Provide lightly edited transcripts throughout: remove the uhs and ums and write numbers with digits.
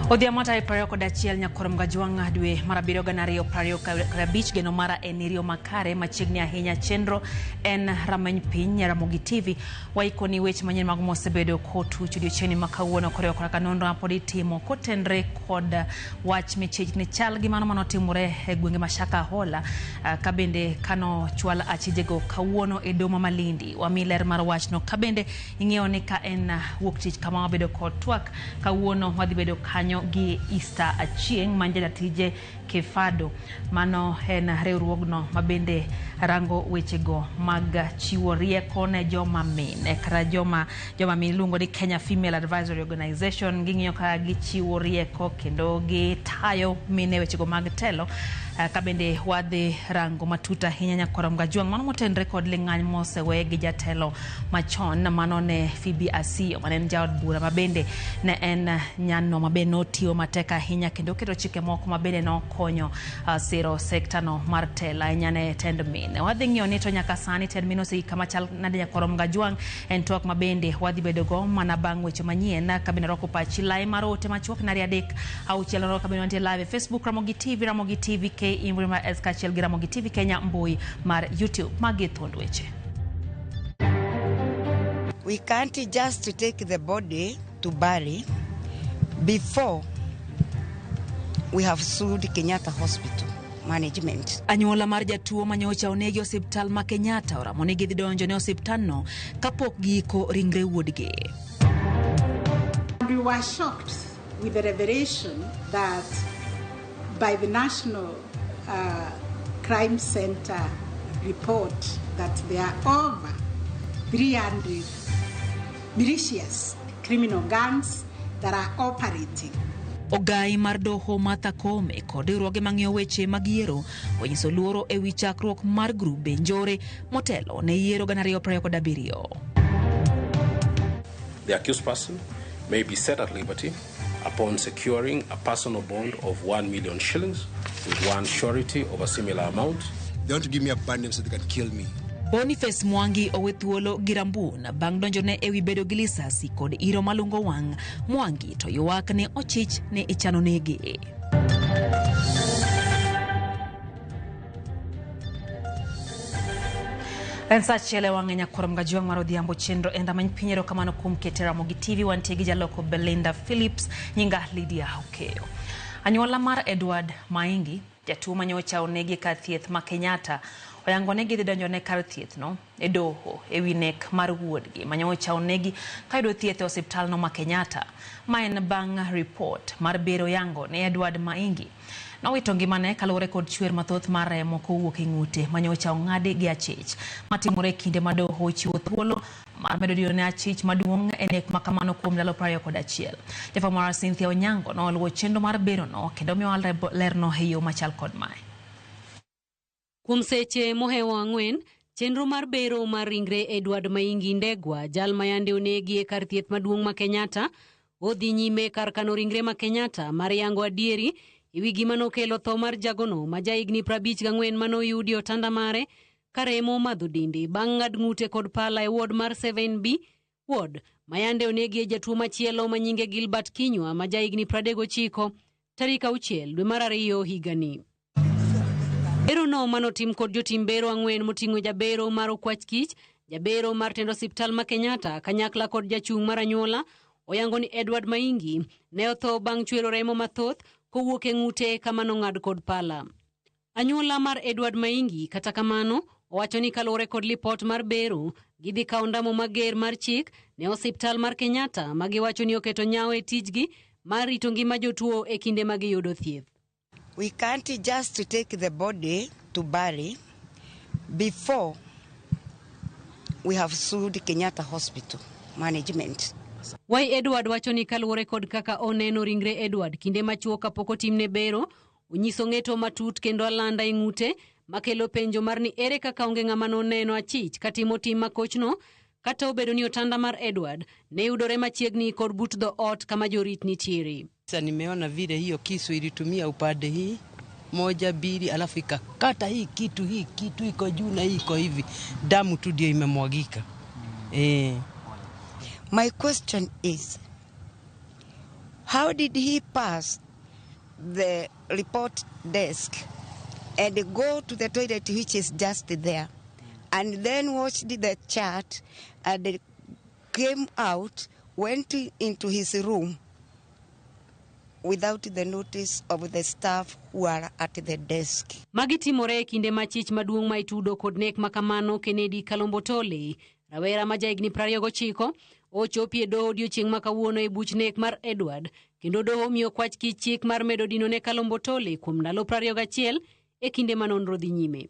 Odhiambo tarik 21 nyakoro Mgajwang' dwe mar abiriyo 2025 geno mara en iriyo makare machiegni ahinya chenro en rameny piny Ramogi TV waikoni weche manyien mag mosebedo kotuch odiochieng'ni ma kawuono koriwo koda ka nonro mapod itimo kotenre kod wach michich ni chal gi mano manotimore e gwenge ma Shakahola ka bende kanochwal achijego kawuono e doho ma Malindi. Wami ler mar wachno ka bende ing'eyo ni ka en wuok tich kama wabedo kod twak kawuono wadhi bedo kanyo gi Easter Achieng' man jatije Kefado. Mano en riwruogno ma bende rango wechego mag chiwo rieko ne joma mine kata joma mine iluongo ni Kenya Female Advisory Organization. Ging'iyo kaka gichiwo rieko kendo gitayo mine wechego mag telo. Ka bende wadhi rango matut ahinya nyakwara Mgajwang' mano motenre kod ling'any mosewe gi jatelo machon mano ne Phoebe Asiyo mane en jaod bura ma bende ne en nyano ma bende notiyo matek ahinya kendo keto chike moko ma bende nokonyo siro sekta no mar telo ahinya ne tend mine. Wadhi ng'iyo ni to nyaka sani tend mine osegik kama chal nade nyakwara Mgajwang' en twak ma bende wadhi bedo go mana bang' weche manyien ka bende rwako pachi lai mar ote machuok nari 3 6 noro ka bende wantie live e Facebook Ramogi TV, Ramogi TV K mbui mar S kaachiel gi Ramogi TV Kenya mbui mar YouTube. Magi thuond weche. We can't just take the body to bury before we have sued Kenyatta Hospital management. Anyuola mar jatuo manyocha onegi osiptal ma Kenyatta oramo ni gidhi donjo ne osiptalno kapok giiko ringre wuodgi. We were shocked with the revelation that by the National Crime Center report that there are over 300 militias, criminal gangs that are operating. Ogai mar doho Martha Koome kod riwruoge mang'iyo weche mag yiero onyiso luoro ewi chakruok mar grube njore motelo ne yiero 2027. The accused person may be set at liberty upon securing a personal bond of 1 million shillings with one surety of a similar amount. They want to give me a bad name so they can kill me. Boniface Mwangi owe thuolo gi Rambun bang' donjone ewi bedo gi lisasi kod iro malungo wang'. Mwangi to ywak ni ochich ni ichano nege. En saa achiel e wang'e nyakwar Mgajwang' mar odhiambo chenro en rameny piny. Erokamano kuom kete Ramogi TV. Wantie gi jaloko Belinda Phillips, nyinga Lydia Okeyo. Anyuola mar Edward Maingi, jatuo manyocha onegi kar thieth ma Kenyatta, oyango ni gidhi donjo ne kar thieth no e doho ewi nek mar wuodgi manyocha onegi kayudo thieth e osiptal no ma Kenyatta. Ma en bang' ripot mar bero yango ni Edward Maingi nowito ngimane kaluwore kod chwer mathoth mar remo kowuok e ng'ute manyocha ong'adi gi achich. Matimore e kinde ma doho ochiwo thuolo mar medo dino ne achich maduong' e nek ma kamano kuom ndalo 21. Jafwambo marwa Cynthia Onyango noluwo chenro mar berono kendo miyowa lerno e yo machal kod mae. Kuom seche mohewo 4, chenro mar bero mar ringre Edward Maingi Ndegwa, jal ma yande onegi e kar thieth maduong' ma Kenyatta, odhi nyime kar kano ringre ma Kenyatta mar yango adieri ewi gima nokelo tho mar jagono ma jahigni 54 manoyudi otanda mare ka remo omadho dende bang' ng'ad ng'ute kod pala e ward mar 7B ward ma yande onegi e jatuo machielo ma nyinge Gilbert Kinyua ma jahigni 39 tarik 6 dwe mar 2 higani. Bero no manotim kod jotim bero 4 moting'o jabero mar Okwach Kich, jabero mar tend osiptal ma Kenyatta kanyakla kod jachung' mar anyuola oyango ni Edward Maingi ne otho bang' chwero remo mathoth kowuok e ng'ute kama nong'ad kod pala. Anyuola mar Edward Maingi kata kamano owacho ni kaluwore kod lipot mar bero gidhi kawo ndamo mager mar chik ne osiptal mar Kenyatta ma giwacho ni oketo nyawo e tijgi mar rito ngima jotuo e kinde ma giyudo thieth. We can't just take the body to bury before we have sued Kenyatta Hospital management. Wai Edward wacho ni kaluwore kod kaka oneno ringre Edward kinde machuok kapok otimne bero, onyiso ng'eto matut kendo alanda e ng'ute makelo penjo mar ni ere kaka onge ng'ama noneno achich katimo tim makochno kata obedo ni otanda mar Edward ne yudore machiegni kod but dho ot kama jorit nitiere. Sasa nimeona vile hiyo kisu ilitumia upande hii 1 2, alafu ikakata hii kitu iko juu na hii iko hivi, damu tu ndio imemwagika. My question is, How did he pass the report desk and go to the toilet, which is just there, and then watched the chat and came out, went into his room without the notice of the staff who are at the desk? Magi timore e kinde ma chich maduong' ma itudo kod nek makamano Kennedy Kalombo Tole, rawera ma jahigni 29, ochopi e doho odiochieng' ma kawuono e buch nek mar Edward, kendo doho omiyo kwach kich chik mar medo dino ne Kalombo Tole kuom ndalo 21 e kinde ma nonro dhi nyime.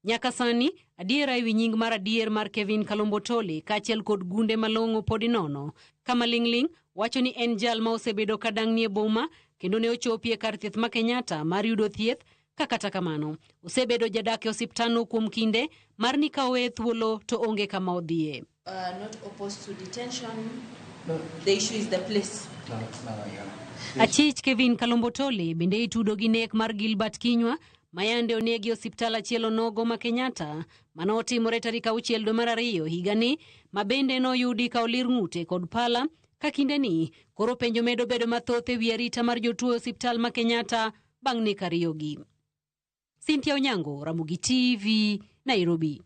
Nyaka sani, adiera ewi nying mar adier mar Kevin Kalombo Tole kaachiel kod gunde malong'o pod inono. Kama ling'ling' wacho ni en jal ma osebedo ka dang'ni e boma kendo ne ochopi e kar thieth ma Kenyatta mar yudo thieth ka kata kamano osebedo jadak e osiptandno kuom kinde mar ni ka oweye thuolo to onge kama odhiye. Not opposed to detention. No. The issue is the place. No. Achich Kevin Kalombo Tole bende itudo gi nek mar Gilbert Kinywa mayande onegi e osiptal achiel onogo ma Kenyatta mano otimore tarik 6 dwe mar 2 higani, ma bende noyudi ka olir ng'ute kod pala ka kindeni koro penjo medo bedo mathoth ewi arita mar jotuo e osiptal ma Kenyatta bang' nek ariyogi. Cynthia Onyango, Ramogi TV, Nairobi.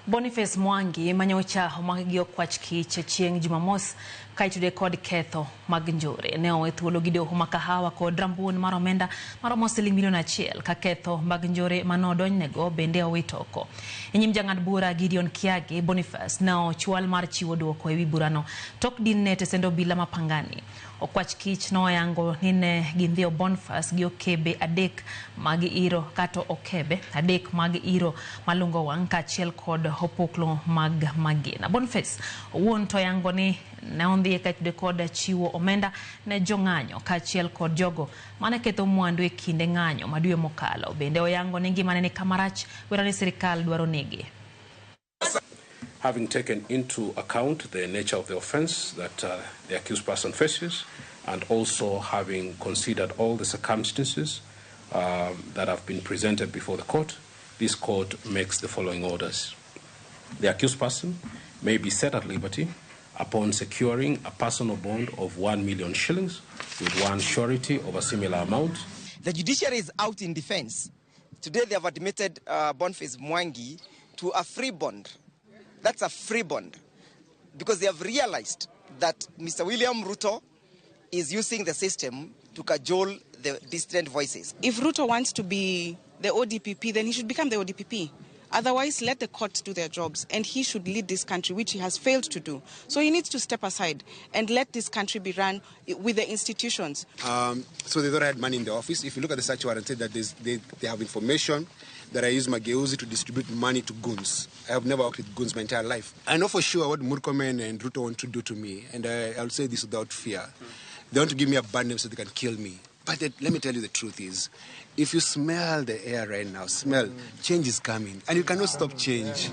Boniface Mwangi manyocha omaki gi okwach kich chieng' Jumamos ka itude kod ketho mag njore ne owe thuolo gi doho ma Kahawa kod rambuon mar omenda maromo siling milion 1 ka ketho mag njore manodonjnego bende owit oko. E nyim jang'ad bura Gideon Kiage, Boniface ne ochwal mar chiwo duoko ewi burano tok din ne tesend obila ma Pangani. Okwach kich noyango ni ne gindhiyo Boniface gi okebe 3 mag iro kata okebe 3 mag iro malungo wang' kaachiel kod opoklo mag magina. Boniface owuon to yango ni ne ondhiye ka itude kod chiwo omenda ne jong'anyo kaachiel kod jogo mane ketho mwandu e kinde ng'anyo ma dwe mokalo. Bende oyango ni ngimane ni kama rach wero ni sirikal dwaro nege. Having taken into account the nature of the offense that the accused person faces, and also having considered all the circumstances that have been presented before the court, this court makes the following orders. The accused person may be set at liberty upon securing a personal bond of 1 million shillings with one surety of a similar amount. The judiciary is out in defense. Today they have admitted Boniface Mwangi to a free bond. That's a free bond because they have realized that Mr. William Ruto is using the system to cajole the dissident voices. If Ruto wants to be the ODPP, then he should become the ODPP. Otherwise, let the courts do their jobs, and he should lead this country, which he has failed to do. So he needs to step aside and let this country be run with the institutions. So they thought I had money in the office. If you look at the search warrant, say that they have information that I use Mageuzi to distribute money to goons. I have never worked with goons my entire life. I know for sure what Murkomen and Ruto want to do to me, and I'll say this without fear. They want to give me a bad name so they can kill me. But let me tell you the truth is, if you smell the air right now, smell, change is coming, and you cannot stop change.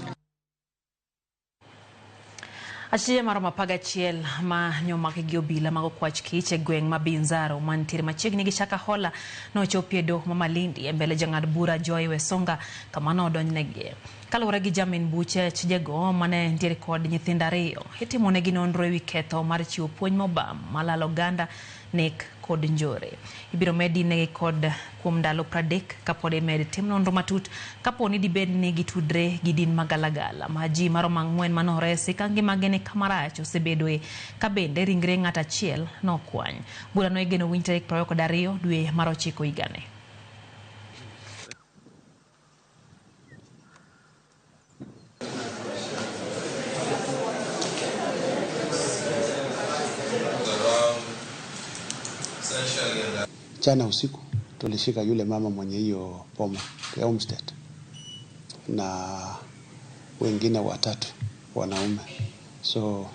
Achije maromo 11 ma nyomaki gi obila mag okwach kich e gweng' ma Binzaro mantiere machiegni gi Shakahola nochopi e doho ma Malindi e mbele jang'ad bura Joy Wesonga kama nodonjnegie. Kaluwore gi jamin buche achijego mane nitiere kod nyithindo 2, itimonegi nonro ewi ketho mar chiwo puonj mobam malalo oganda, nek kod njore. Ibiro medi negi kod kuom ndalo 30 kapod imed tim nonro matut kapo ni dibed ni gitudre gi din magalagala ma ji maromo 4 manoresi ka ngimagi ni kama rach osebedoe ka bende ringre ng'at achiel nokwany. Burano igeno winj tarik 22 dwe mar 9 higani. Jana usiku tulishika yule mama mwenye hiyo boma ya homestead na wengine 3 wanaume. So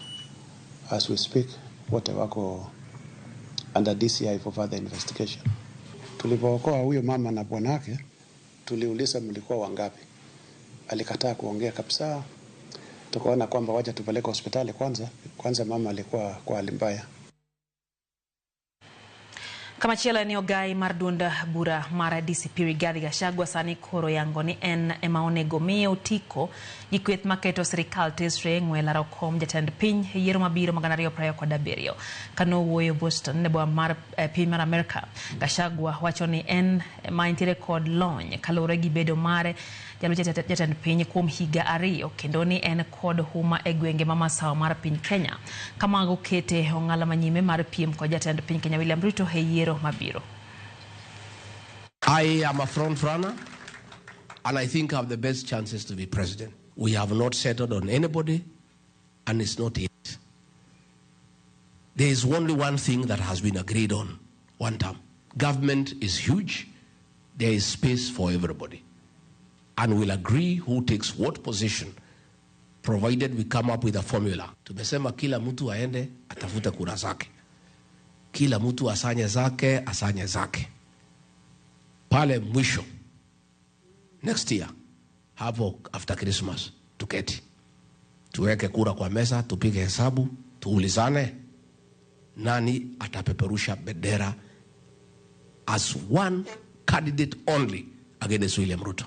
as we speak wote wako under DCI for further investigation. Tulipookoa huyo mama na bwanake, tuliuliza mlikuwa wangapi. Alikataa kuongea kabisa. Tukaona kwamba wacha tupeleke hospitali kwanza. Kwanza mama alikuwa kwa hali mbaya. Kamachielo en ni ogai mar duond bura mar DCP Rigathi Gachagua sani koro yango ni en ema onego miye otiko gi kweth maketo sirikal tesre e ng'we laro kom jatend piny e yiero mabiro mag 2027. Kanowuoyo Boston e boma mar piny mar Amerka, Gachagua wacho ni en ema entiere kod lony kaluwore gi bedo mare jalup jatend piny kuom higa 2 kendo ni en kod huma e gwenge ma masawa mar piny Kenya. Kamago kete ong'ala manyime mar piem kod jatend piny Kenya William Ruto e yiero mabiro. I am a front runner and I think I have the best chances to be president. We have not settled on anybody and it's not it. There is only one thing that has been agreed on, one term. Government is huge. There is space for everybody. And we'll agree who takes what position, provided we come up with a formula. Tumesema kila mtu aende atafute kura zake. Kila mtu asanye zake, asanye zake. Pale mwisho, next year, hapo after Christmas, tuketi. Tuweke kura kwa meza, tupige hesabu, tuulizane nani atapeperusha bendera as one candidate only against William Ruto.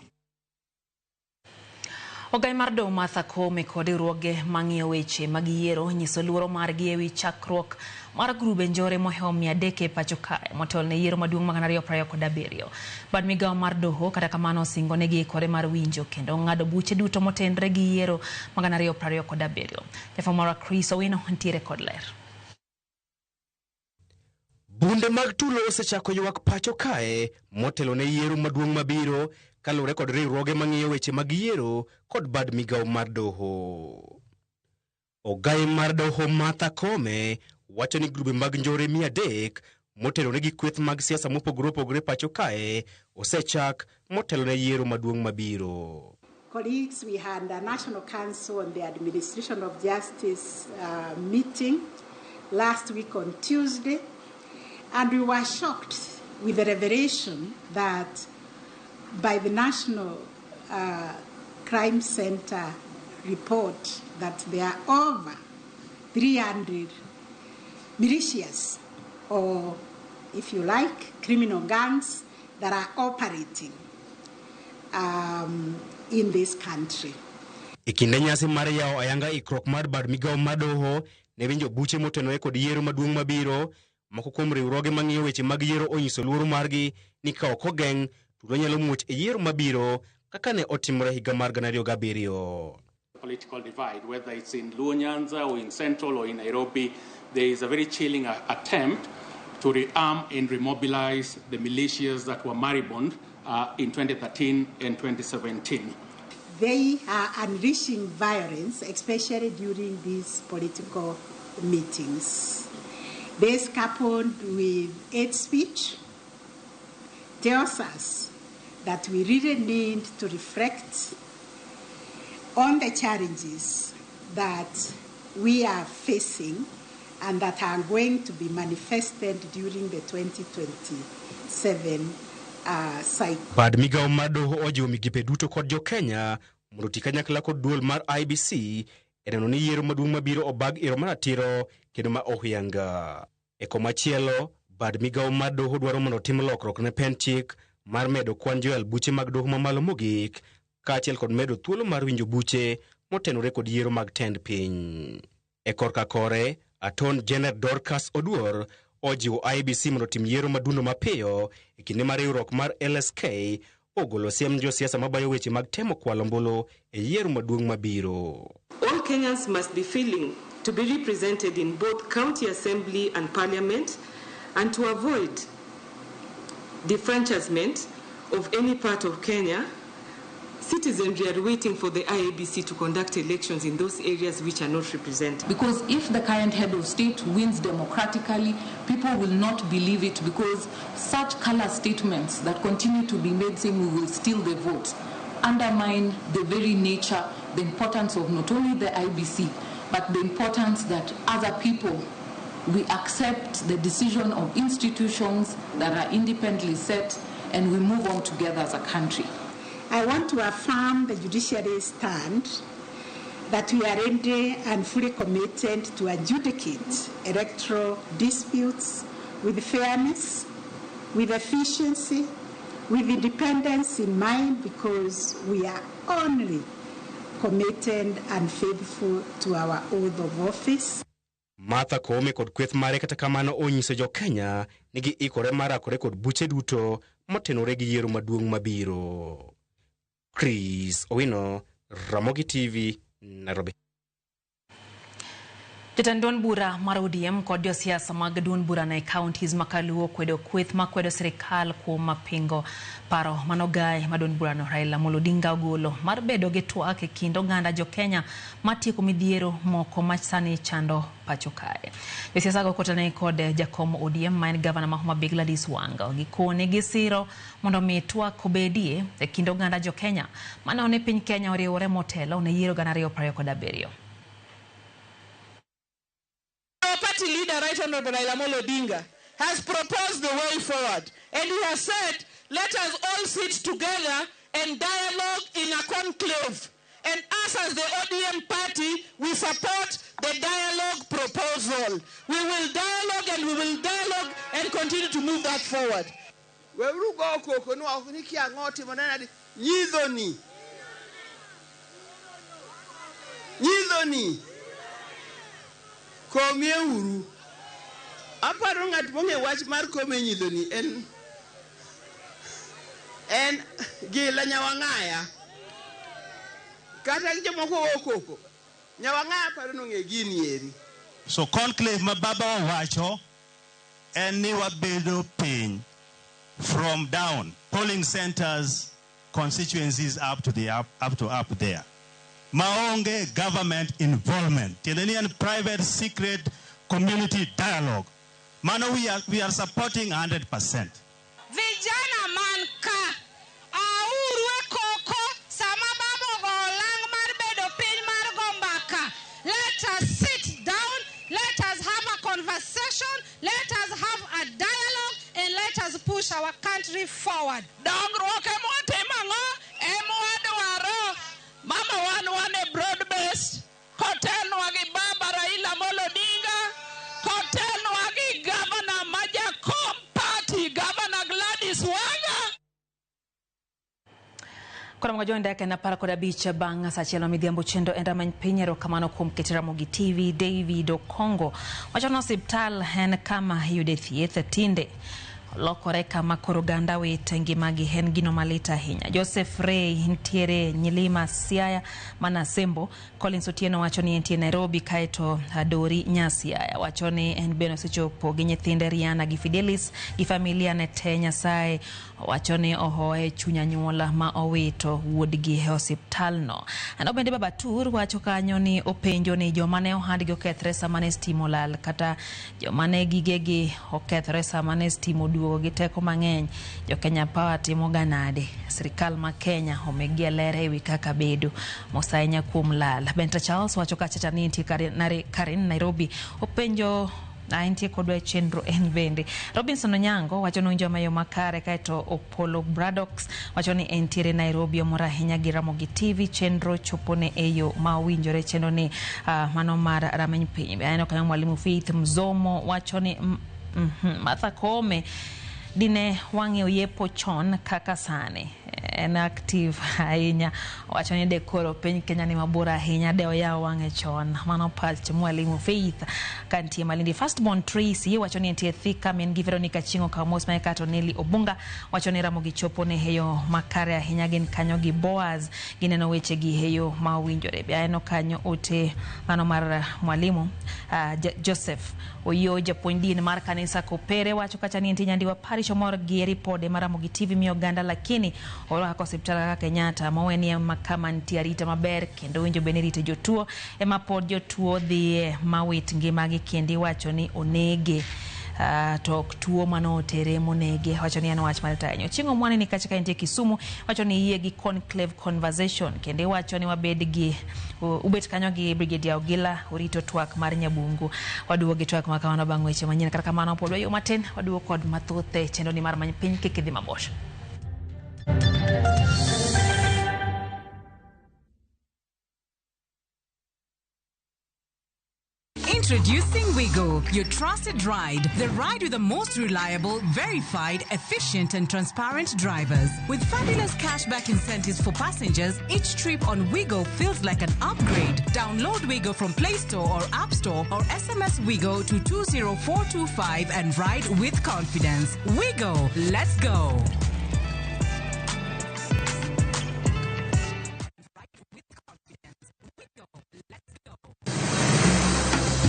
Ogai mar doho Martha Koome kod riwruoge mang'iyo weche mag yiero nyiso luoro margi ewi chakruok mar grube njore mohewo 300 e pacho kae motelo ne yiero maduong' mag 2027. Bad migawo mar doho kata kamano osingo ne giikore mar winjo kendo ng'ado buche duto motenre gi yiero mag 2027. Jafwambo marwa Chris Owino ntiere kod ler. Bunde mag tulo osechako ywak pacho kae motelo ne yiero maduong' mabiro kaluwore kod riwruoge mang'iyo weche mag yiero kod bad migawo mar doho. Ogai mar doho Martha Koome wacho ni grube mag njore 300 motelore gi kweth mag siasa mopogore opogore pacho kae osechak motelo ne yiero maduong' mabiro. Colleagues, we had a National Council on the Administration of Justice meeting last week on Tuesday, and we were shocked with the revelation that by the National Crime Center report that there are over 300 militias, or if you like, criminal gangs that are operating in this country. E kinde nyasi mar yawo ayanga ikruok mar bad migawo mar doho ne winjo buche motenore kod yiero maduong' mabiro, moko kuom riwruoge mang'iyo weche mag yiero onyiso luoro margi ni ka ok ogeng' tulo nyalo muoch e yiero mabiro kaka ne otimore higa mar 2007. Political divide, whether it's in Luo Nyanza or in Central or in Nairobi, there is a very chilling attempt to rearm and remobilize the militias that were moribund in 2013 and 2017. They are unleashing violence, especially during these political meetings. This, coupled with hate speech, tells us that we really need to reflect on the challenges that we are facing and that are going to be manifested during the 2027 cycle. Bad migawo mar doho ojiwo migepe duto kod jo-Kenya mondo oti kanyakla kod duol mar IBC e neno ni yiero maduong' mabiro obag e yo maratiro kendo ma ohuyanga. E komachielo, bad migawo mar doho dwaro mondo otim lokruok ne pend chik mar medo kwan joyal buche mag doho mamalo mogik kaachiel kod medo thuolo mar winjo buche motenore kod yiero mag tend piny. E korka kore, Attorney General Dorcas Oduor ojiwo IBC mondo otim yiero madundo mapiyo e kinde ma riwruok mar LSK ogolo siem josiasa mabayo weche mag temo kwalo ombulu e yiero maduong' mabiro. All Kenyans must be feeling to be represented in both county assembly and parliament, and to avoid defranchisement of any part of Kenya. Citizenry are waiting for the IEBC to conduct elections in those areas which are not represented. Because if the current head of state wins democratically, people will not believe it, because such callous statements that continue to be made saying we will steal the vote undermine the very nature, the importance of not only the IBC, but the importance that other people, we accept the decision of institutions that are independently set, and we move on together as a country. I want to affirm the judiciary's stand that we are ready and fully committed to adjudicate electoral disputes with fairness, with efficiency, with independence in mind, because we are only committed and faithful to our oath of office. Martha Koome kod kweth mare kata kamano onyiso jo Kenya ni giikore mar rakore kod buche duto motenore gi yiero maduong' mabiro. Chris Owino, Ramogi TV, Nairobi. Jatend duond bura mar ODM kod josiasa mag duond burano e counties ma Kaluo kwedo kweth makwedo sirikal kuom pingo paro manogae ma duond burano Raila Amolo Odinga ogolo mar bedo gi twak e kind oganda jo Kenya matieko midhiero moko ma sani chando pacho kae. Josiasa go kotenore kod jakom ODM ma en gavana ma Homa Bay Gladys Wanga gikone gisiro mondo mi twak obedie e kind oganda jo Kenya mane one piny Kenya oriwore motelo ne yiero 2027. Our party leader, Right Honorable Raila Amolo Odinga, has proposed the way forward. And he has said, let us all sit together and dialogue in a conclave. And us as the ODM party, we support the dialogue proposal. We will dialogue and we will dialogue and continue to move that forward. Weuru go koko ni ok ni kia ang'o timo nade nyidhoni. Nyidhoni. Komie uru. Aparo ng'at mong'e wach mar kome nyidhoni en Gila Nyawang'aya. Kata jomoko go koko. Nyawang'aya aparo nong'e gini eri. So conclave ma baba owacho en ni wabedo piny from down polling centers, constituencies up to the up, up to up there. Maonge government involvement. Tiende ni en private secret community dialogue. Mano we are supporting 100%. Vijana man ka auru e koko sama baba ogo olang' mar bedo piny mar go mbaka. Let us sit down, let us have a conversation, let us have a dialogue, and let us push our country forward. Dongruok ema watimo ang'o? Ema wadwaro. Mama wan wan e broad based kotelnwa gi baba Raila Amolo Odinga, kotelnwa gi gavana ma jakom party, Governor Gladys Wanga. Koro mga joenda en 15 bang' sa achiel midhiambo chenro en rameny piny. Erokamano kuom keti Ramogi TV. David Okongo wacho ni osiptal en kama iyude thieth tinde lokore kama koro oganda wito ngimagi en gino malit ahinya. Joseph Ray nitiere Nyilima Siaya mana Sembo. Collins Otieno wacho ni entie Nairobi, kaeto Dori Nyasiaya wacho ni en bende osechopo gi nyithinde Rihanna gi Fidelis gi familia ne te. Nyasaye wacho ni ohoye chuny anyuola ma owito wuodgi e osiptalno. Ano bende Baba Tur wacho kanyo ni openjo ni joma ne ohandgi okethre sama ne stima olal kata joma ne gigegi okethre sama ne stima oduogo gi teko mang'eny, jo Kenya Power timo ga nade? Sirikal ma Kenya omigi ler ewi kaka bedo mos ahinya kuom lal. Benta Charles wacho kachacha ni entie Karen Nairobi openjo entie kodwa e chenro en bende. Robinson Onyango wacho ni owinjo mayo makare, kaeto Opolo Bradox wacho ni entiere Nairobi omor ahinya gi Ramogi TV chenro chopone e yo ma owinjore chenro ni mano mar rameny piny. Aneno kanyo Mwalimu Faith Mzomo wacho ni Martha Koome dine wang'e oyepo chon kaka sani en active ahinya. Wacho ni de koro piny Kenya ni mabor ahinya de oyaw wang'e chon. Mano pach Mwalimu Faith kantie Malindi. Firstborn Tracy wacho ni entie Thika min gi Veronica Chingo Kamos ma kato Nelly Obunga wacho ni Ramogi chopo ne heyo makare ahinya gin kanyo gi Boaz gineno weche gi heyo ma owinjore. Be aneno kanyo ote mano mar Mwalimu Joseph Oyo japuonj din mar kanisa Kopere wacho kacha ni entie Nyandiwa Parish omor gi ripode mar Ramogi TV miyo oganda lakini oro kaka osiptal kaka Kenyatta moweni ema kama nitie arita maber kendo winjo bende rito jotuo ema pod jotuo dhiye mawit ngimagi kendo iwacho ni onege to ok tuo mano otere monege. Wacho ni en wach malit ahinya. Chieng' Omwani ni kacha ka entie Kisumu wacho ni yie gi conclave conversation kendo iwacho ni wabed gi ubet kanyo gi Brigadier Ogila orito twak mar Nyabungu. Waduogo gi twak ma kamano bang' weche manyien. Kata kamano pod wayo matin waduogo kod mathoth e chenro ni mar Many Piny. Kik idhi mabor. Introducing Wigo, your trusted ride. The ride with the most reliable, verified, efficient, and transparent drivers. With fabulous cashback incentives for passengers, each trip on Wigo feels like an upgrade. Download Wigo from Play Store or App Store or SMS Wigo to 20425 and ride with confidence. Wigo, let's go.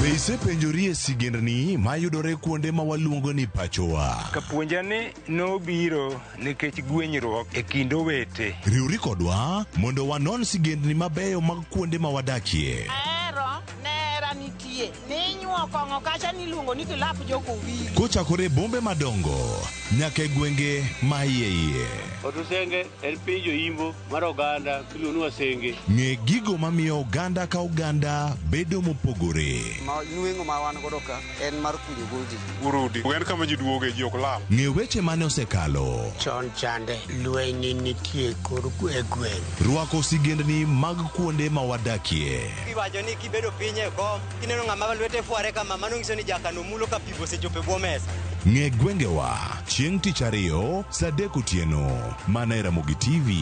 Be isepenjori e sigendni mayudore kuonde ma waluongo ni pachowa? Kapuonja ni nobiro nikech gwenyruok e kind owete. Riwri kodwa mondo wanon sigendni mabeyo mag kuonde ma wadakie. Ahero nera nitie ninyuo kong'o kacha niluongo ni kilap jokowili. Kochakore e bombe madongo nyaka e gwenge ma iye iye. Otusenge en piny joimbo mar oganda miluongo ni Wasenge. Ng'e gigo mamiyo oganda ka oganda bedo mopogore. Ma nweng'o ma wan godo ka en mar kunyo goldi. Urudi. En kama ji duoge ji ok lal. Ng'e weche mane osekalo. Chon chande lweny nitie kor e gweng'. Rwako sigendni mag kuonde ma wadakie. Iwacho ni kibedo piny e kom, kineno ng'ama lwete fware kama, mano nyiso ni jakano mulo ka pi osechopo e bwo mesa. Ng'e gwengewa chieng' tich ariyo saa 3 otieno mana e Ramogi TV.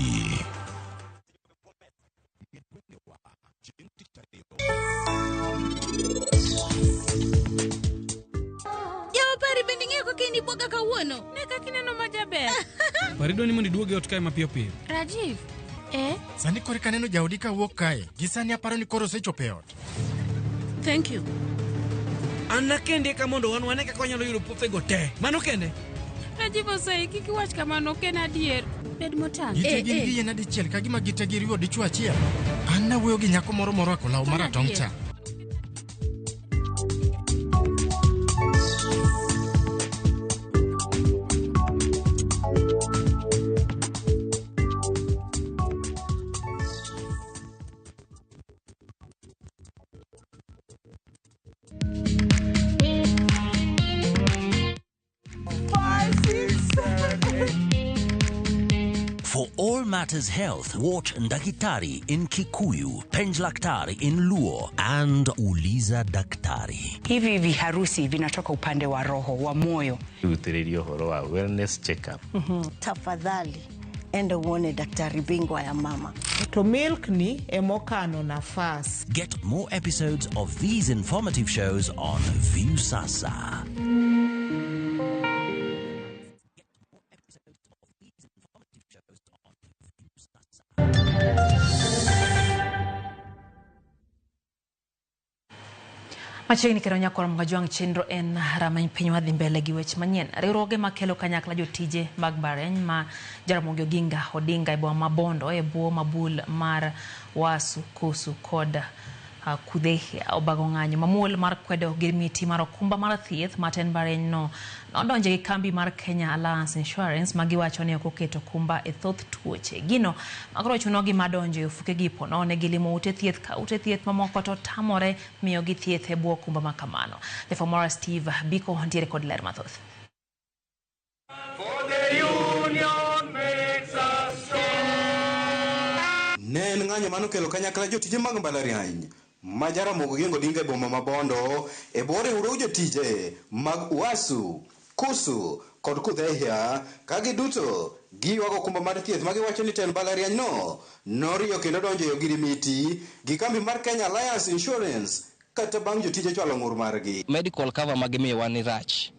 Jaopari bende ing'eyo kaka in ibwoga kawuono? Ne kaka ineno ma jaber. Parido ni mondo iduog e ot kae mapiyo piyo. Rajiv, eh? Sani koro eka aneno jaodi kawuok kae. Gi sani aparo ni koro osechopo e ot. Thank you. An nakende eka mondo wan wane kaka wanyalo yudo puothego te. Mano kende. Rajiv osei, kik iwach kamano, ok en adier. Bed motang'. Gite gin gi yien adichiel ka gima gite giriwo dichwo achiel. An nawuoyo gi nyako moro morwako law maratong' cha. For all matters health, watch Ndakitari in Kikuyu, Penjlaktari in Luo, and Uliza Daktari. Hivi viharusi vinatoka upande wa roho wa moyo. Rutĩrĩria ũhoro wa wellness check-up. Tafadhali enda uone daktari bingwa ya mama. To milk ni emokano nafas. Get more episodes of these informative shows on Viusasa. Machiegni kendo nyakor Mgajwang' chenro en rameny piny wadhi mbele gi weche manyien. Riwruoge makelo kanyakla jotije mag mbalariany ma Jaramogi Oginga Odinga e boma ma Bondo e bwo mabul mar Wasu Kusu kod Kudhehia obago ng'anyo mamuol mar kwedo girmiti mar okumba mar thieth ma tend mbalariany no nodonje gi kambi mar Kenya Alliance Insurance ma giwacho ni ok oketo okumba e thoth tuoche. Gino makoro chunogi madonjo e ofukegi po nono gilimo ute thieth ka ute thieth mamoko to tamore miyogi thieth e bwo okumba ma kamano. Lefomora Steve Biko ntiere kod ler mathoth. Ne en ng'anyo manokelo kanyakla jotije mag mbalariany ma Jaramogi Oginga Odinga e boma ma Bondo e bwo riwruog jotije mag UASU, KUSU kod KUDHEIHA ka giduto giywago okumba mar thieth ma giwacho ni tend mbalariany no noriyo kendo donjo e ogirimiti gi kambi mar Kenya Alliance Insurance kata bang' jotije chwalo ng'ur margi. Medical cover ma gimiyowa ni rach.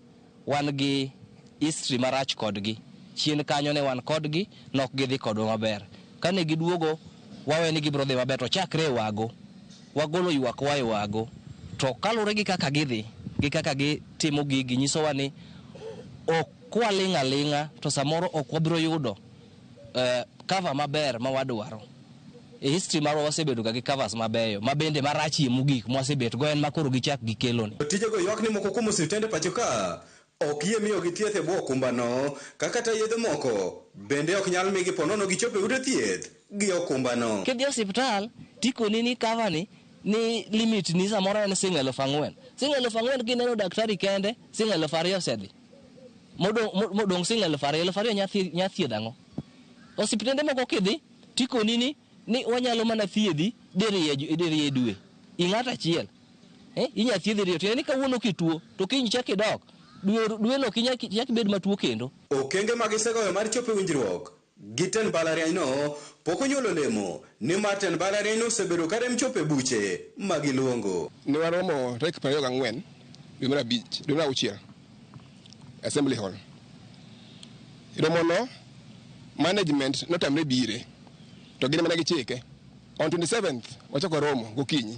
Wan gi history marach kodgi. Chien kanyo ne wan kodgi, nok gidhi kodwa maber. Kane giduogo, wawe ni gibiro dhi maber to chakre e wago. Wagolo ywak wa e wago. To kaluwore gi kaka gidhi, gi kaka gitimo gigi, nyisowa ni ok kwaling' aling'a to samoro ok wabiro yudo cover maber ma wadwaro. E history marwa wasebedo ga gi covers mabeyo, ma bende marachie mogik mwasebet go en ma koro gichak gikeloni. Jotijego ywak ni moko kuom osiptende pacho ka ok yie miyogi thieth e bwo okumbano, ka kata yedhe moko bende ok nyal migi po nono gichopo e ute thieth gi okumbano. Kidhi e osiptal tikoni ni cover ni limit ni samoro en siling 4,000. Siling 4,000 kineno daktari kende, siling 2,000 osedhi. Modong' siling 2,000, 2,000 nya thiedho ang'o? Osiptende moko kidhi tikoni ni wanyalo mana thiedhi diriyo e dwe. I ng'ato achiel. Inya thiedhi riyo tiende ni kawuono kituo to kiny chak idok dwe no kinya bed matuo kendo. Okenge ma gisegoyo mar chopo e winjruok gi tend mbalariany no pok onyuolo olemo nimar tend mbalariany no osebedo ka rem chopo e buche ma giluongo. Ne waromo tarik 24 dwe mar abich dwe mar auchiel Assembly Hall. Romono management notamre bire to gin mana gichike. On 27th wachako romo gokinyi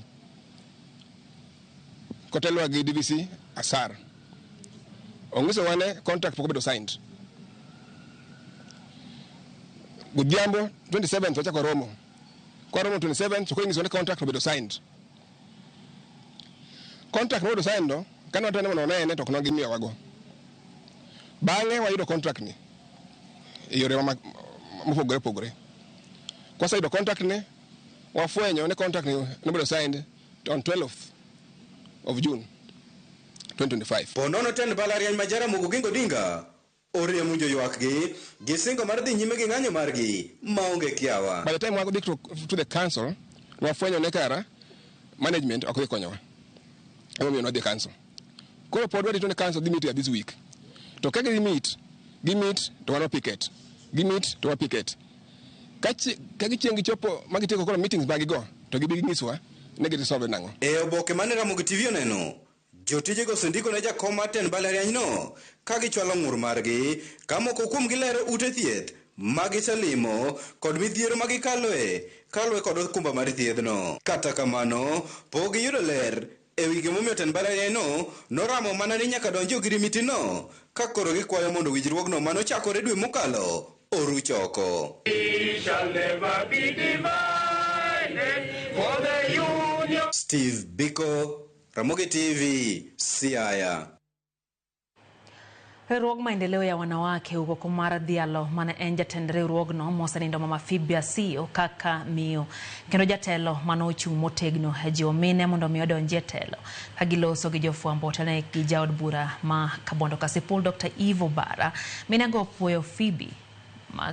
kotelwa gi DVC Asar. Onyisowa ne contract pok obedo signed. Godhiambo 27th wachako romo. Kwa romo 27th to koro inyisowa ni contract obedo signed. Contract mobedo signed no, kane watemo mondo wanene to ok ne gimiyowago. Bang'e wayudo contract ni e yore mopogore opogore. Kwaseyudo contract ni, wafwenyo ni contract ni nobedo signed on 12th of June 2025. Po nono tend mbalariany ma Jaramogi Oginga Odinga oriemo winjo ywakgi gi singo mar dhi nyime gi ng'anyo margi maonge kiawa. By the time wadhi to the council, wafwenyo ne kara management ok dhi konyowa. Emomiyo nwadhi e council. Koro pod warito ni council dhi meet this week. To ka gidhi meet, gi meet to wan wapicket. Gi meet to wapicket. Ka gichieng' gichopo ma gitieko koro meetings mag go to gibi ginyiswa ni giresolve nang'o. E oboke mane Ramogi TV oneno, jotijego osendiko ne jakom mar tend mbalariany no ka gichwalo ng'ur margi ka moko kuomgi lero ute thieth ma giselimo kod midhiero ma gikaloe kaluwore kod okumba mar thiedhno. Kata kamano, pok giyudo ler e wi gimomiyo tend mbalariany no noramo mana ni nyaka donji ogirimiti no ka koro gikwayo mondo winjruogno manochakore dwe mokalo oruch oko. Steve Biko, Ramogi TV, Siaya. Riwruog maendeleo ya wanawake huko Komar Dhialo mane en jatend riwruogno mosenindo Mama Phoebe Asiyo kaka miyo kendo jatelo mane ochung' motegno e jiwo mine mondo mi odonji e telo ka giloso gi jofwambo otelne gi jaod bura ma Kabondo Kasipul Dr. Eve Obara. Minego opuoyo Phoebe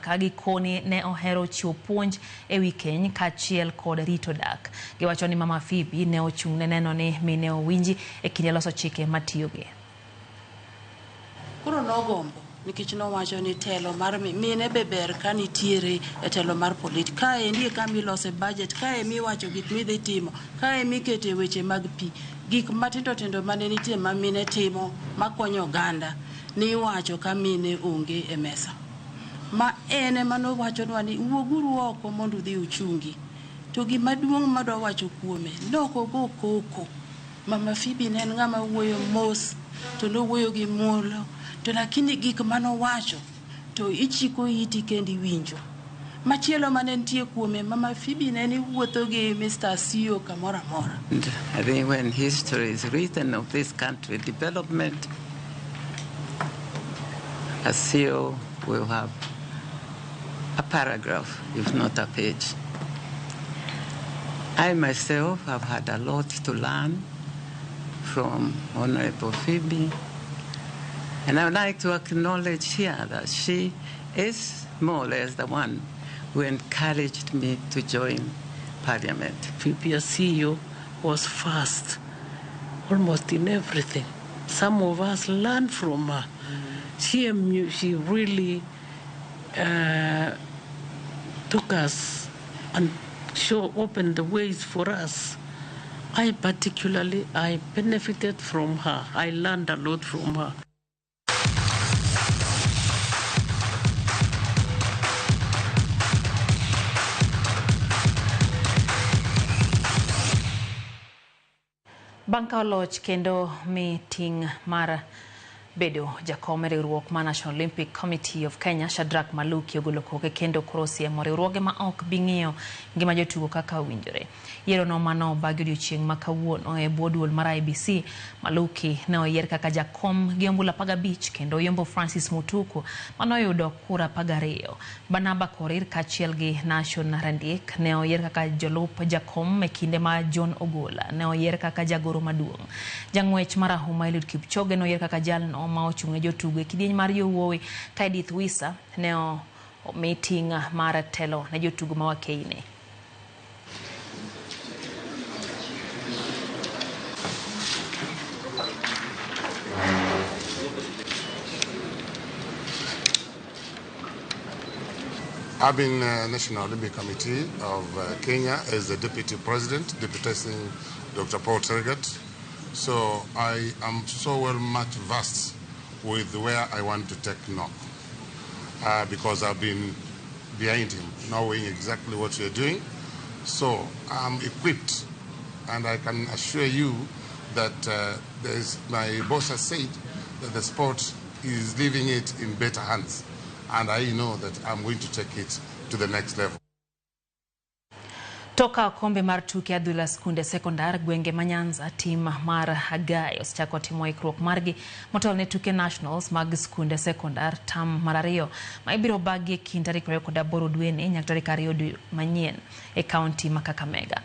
ka gikoni ne ohero chiwo puonj e wi keny kaachiel kod rito dak. Giwacho ni Mama Phoebe ne ochung' ne neno ni mine owinji e kinde loso chike matiyogi. Koro nogombo nikech nowacho ni telo mar mine be ber ka nitiere e telo mar politik. Kaendi e kama ilose budget, kae miwacho gik midhi timo, kae mikete weche mag pi. Gik matindo tindo mane nitie ma mine timo makonyo oganda niwacho ka mine onge e mesa. Ma en ema nowachonwa ni wuoguru oko mondo udhi uchungi. To gima duong' madwa wacho kuome, nok ogo koko. Mama Phoebe ne en ng'ama wuoyo mos to nowuoyo gi muolo to lakini gik manowacho to ichiko iti kendi iwinjo. Machielo mane nitie kuome, Mama Phoebe ne ni wuotho gi Mr. Asiyo kamoro amora. And I think when history is written of this country development, Asiyo will have a paragraph, if not a page. I myself have had a lot to learn from Honorable Phoebe, and I would like to acknowledge here that she is more or less the one who encouraged me to join Parliament. Phoebe Asiyo was fast, almost in everything. Some of us learned from her. She really took us and opened the ways for us. I particularly, I benefited from her. I learned a lot from her. Bang' kawo loch kendo mi ting' mar bedo jakom e riwruok mar National Olympic Committee of Kenya, Shadrack Maluki ogolo koke kendo koro osiemo riwruoge ma ok bi ng'iyo ngima jotugo kaka owinjore. Yiero no mano obagi odiochieng' ma kawuono e bwo duol mar IEBC, Maluki ne oyier kaka jakom gi ombulu 15 kendo oyombo Francis Mutuku manoyudo kura 12. Barnaba Korir kaachiel gi Nashon Randiek ne oyier kaka jolup jakom e kinde ma John Ogola ne oyier kaka jagoro maduong'. Jang'wech marahuma Eliud Kipchoge ne oyier kaka jalno ma ochung' ne jotugo e kidieny mar yowuowi ka Edith Wisa ne omi ting' mar telo ne jotugo ma wakeini. I've been National Olympic Committee of Kenya as the deputy president, deputizing Dr. Paul Tergat. So I am so well much versed with where I want to take NOC, because I've been behind him, knowing exactly what you're doing. So I'm equipped, and I can assure you that my boss has said that the sport is leaving it in better hands, and I know that I'm going to take it to the next level. Toka okombe mar tuke adhula skunde sekondar gwenge ma Nyanza, tim mar Hagai osechako timo ikruok margi motelo ne tuke nationals mag skunde sekondar tam mar 2 ma ibiro bagi e kind tarik 28 dweni nyaka tarik 2 dwe manyien e kaunti ma Kakamega.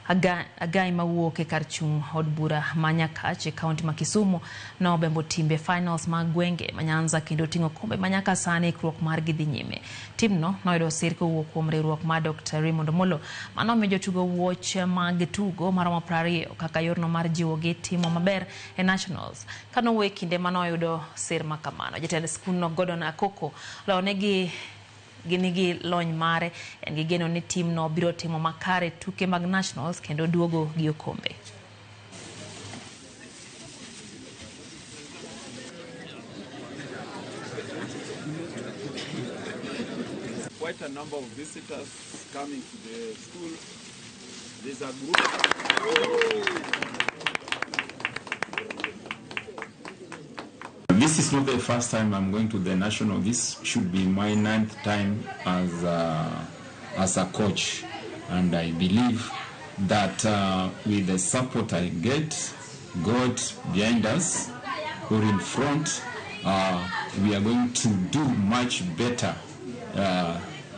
Hagai mawuok e kar chung' od bura ma Nyakach e kaunti ma Kisumu nobembo timbe finals mag gwenge ma Nyanza kendo ting'o kombe ma nyaka sani ikruok margi dhi nyime. Timno noyudo sir kowuok kuom riwruok mar Dr. Raymond Omolo manomiyo jotugo wuoch mag tugo maromo 20 kaka yorno mar jiwogi timo maber e nationals. Kanowuoyo e kinde manoyudo sir makamano, jatend skundno Gordon Akoko olawonegi ginigi lony mare en gi geno ni timno biro timo makare tuke mag nationals kendo duogo gi okombe. Quite a number of visitors coming to the school. There's a group. This is not the first time I'm going to the national. This should be my 9th time as a coach, and I believe that with the support I get, God behind us or in front, we are going to do much better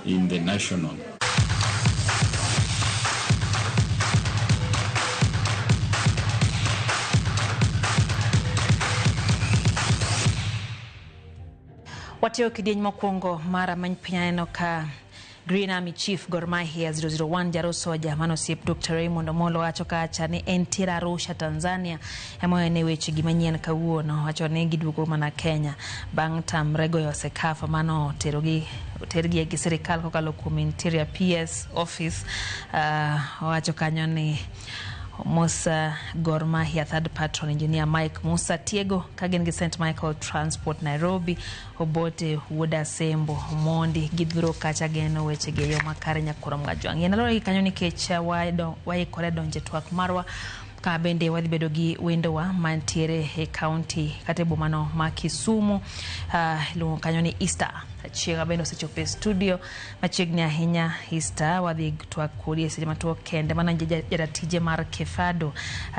in the national. Watiyo kidieny mokwongo mar amany piny aneno ka Green Army Chief Gor Mahia 001 Jaro Soja mano osiep Dr. Raymond Omolo wacho kacha ni entiere Arusha, Tanzania emoyo ne weche gi manyien kawuono. Wacho ni giduogo mana Kenya bang' tamre goyo Sekafa mano otergi gi sirikal kokalo kuom Interior PS office. Owacho kanyo ni Musa Gor Mahia third patron engineer Mike Musa Tiego kagin gi St. Michael Transport Nairobi Obote Wuoda Sembo Omondi gidhuro kacha geno weche gi yo makare nyakoro Mgajwang'. Yien alore gi kanyo nikech waikore donje twak marwa ka bende wadhi bedo gi wendowa mantiere e kaunti kata e bomano ma Kisumu. Iluongo kanyo ni Easter. Achieng' bende osechopo e studio machiegni ahinya. Easter wadhi twak kodi e seche matuok kende mana jaratije mar Kefado.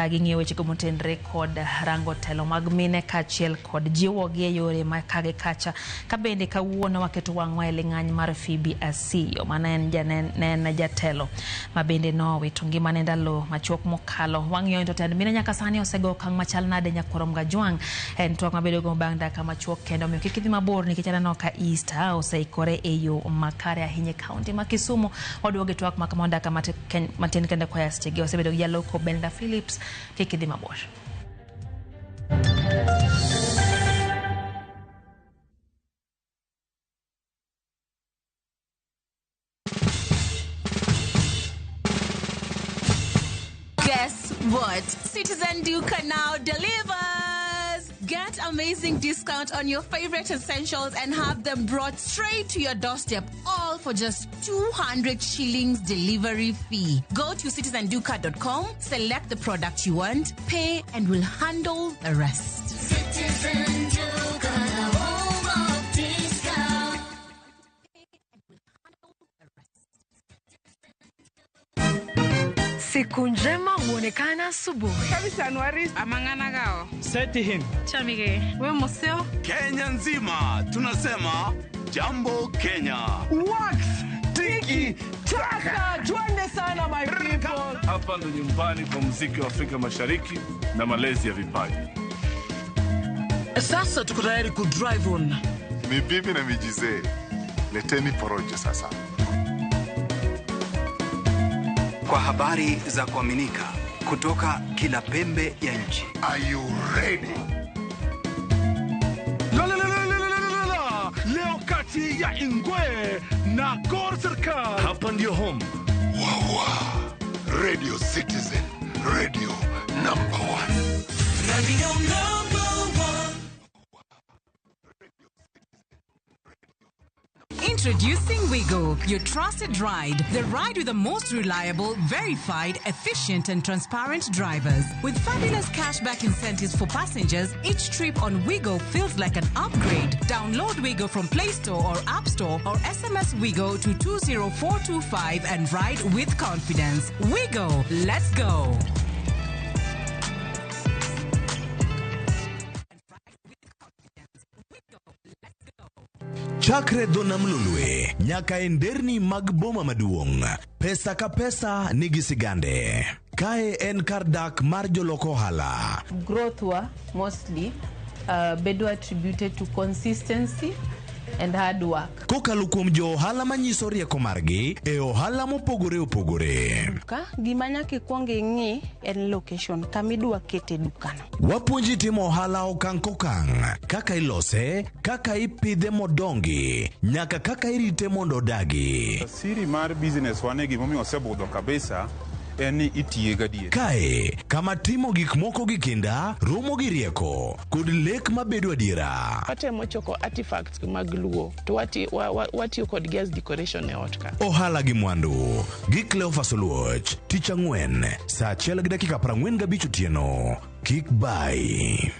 Ging'iyo wechego motenre kod rango telo mag mine kaachiel kod jiwogi e yore ma kage kacha. Ka bende kawuono waketo wang'wa e ling'any mar Phoebe Asiyo mana en ne jatelo ma bende nowito ngimane ndalo machuok mokalo. Wang'iyo to tend mine nyaka sani osego okang' machal nade nyakoro Mgajwang'. En twak mabedo go bang' dakika machuok kendo omiyo kik idhi mabor nikech aneno ka Easter oseikore e yo makare ahinya e kaunti ma Kisumu. Waduogo e twak ma kamano dakika matin kende koa sechegi. Wasebedo gi jaloko Brenda Phillips, kik idhi mabor. Guess what? Citizen Duka now delivers! Get amazing discount on your favorite essentials and have them brought straight to your doorstep, all for just 200 shillings delivery fee. Go to citizenduka.com, select the product you want, pay, and we'll handle the rest. Citizen Duka, the home of discount. Siku njema huonekana asubuhi. Amang'ana Seti him. Chamige. We moseo. Kenya nzima tunasema jambo Kenya. Wax tiki taka. Twende sana my people. Hapa ndo nyumbani kwa muziki wa Afrika Mashariki na malezi ya vipaji. Sasa tuko tayari ku drive on. Ni bibi na mijizee. Leteni porojo sasa. Kwa habari za kuaminika kutoka kila pembe ya nchi. Are you ready? La la la la la la la la. Leo kati ya Ingwe na Gor Serikal. Hapa ndio home. Wawa. Radio Citizen, radio number one. Radio number one. Introducing Wigo, your trusted ride. The ride with the most reliable, verified, efficient, and transparent drivers. With fabulous cashback incentives for passengers, each trip on Wigo feels like an upgrade. Download Wigo from Play Store or App Store or SMS Wigo to 20425 and ride with confidence. Wigo, let's go. Chakre dho nam Lolwe nyaka e nderni mag boma maduong', pesa ka pesa nigi sigande. Kae en kar dak mar jolok ohala. Growth wa mostly bedo attributed to consistency and hard work. Kokalo kuom jo ohala manyiso rieko margi e ohala mopogore opogore. Duka gima nyaka ikwong ing'i en location kama idwa kete dukano. Wapuonji timo ohala okang' kokang', kaka ilose, kaka ipidhe modongi, nyaka kaka irite mondo odagi. Siri mar business wane gimomiyo osebudho kabisa en ni itiye gadier. Kae kama timo gik moko gi kinda, romo gi rieko, kod lek mabedo adiera. Watemo choko artifacts mag Luo to watiyo kodgi as decoration e ot ka. Ohala gi mwandu gi Cleophas Oluoch, tich ang'wen saa 1:45 otieno. Kik bai.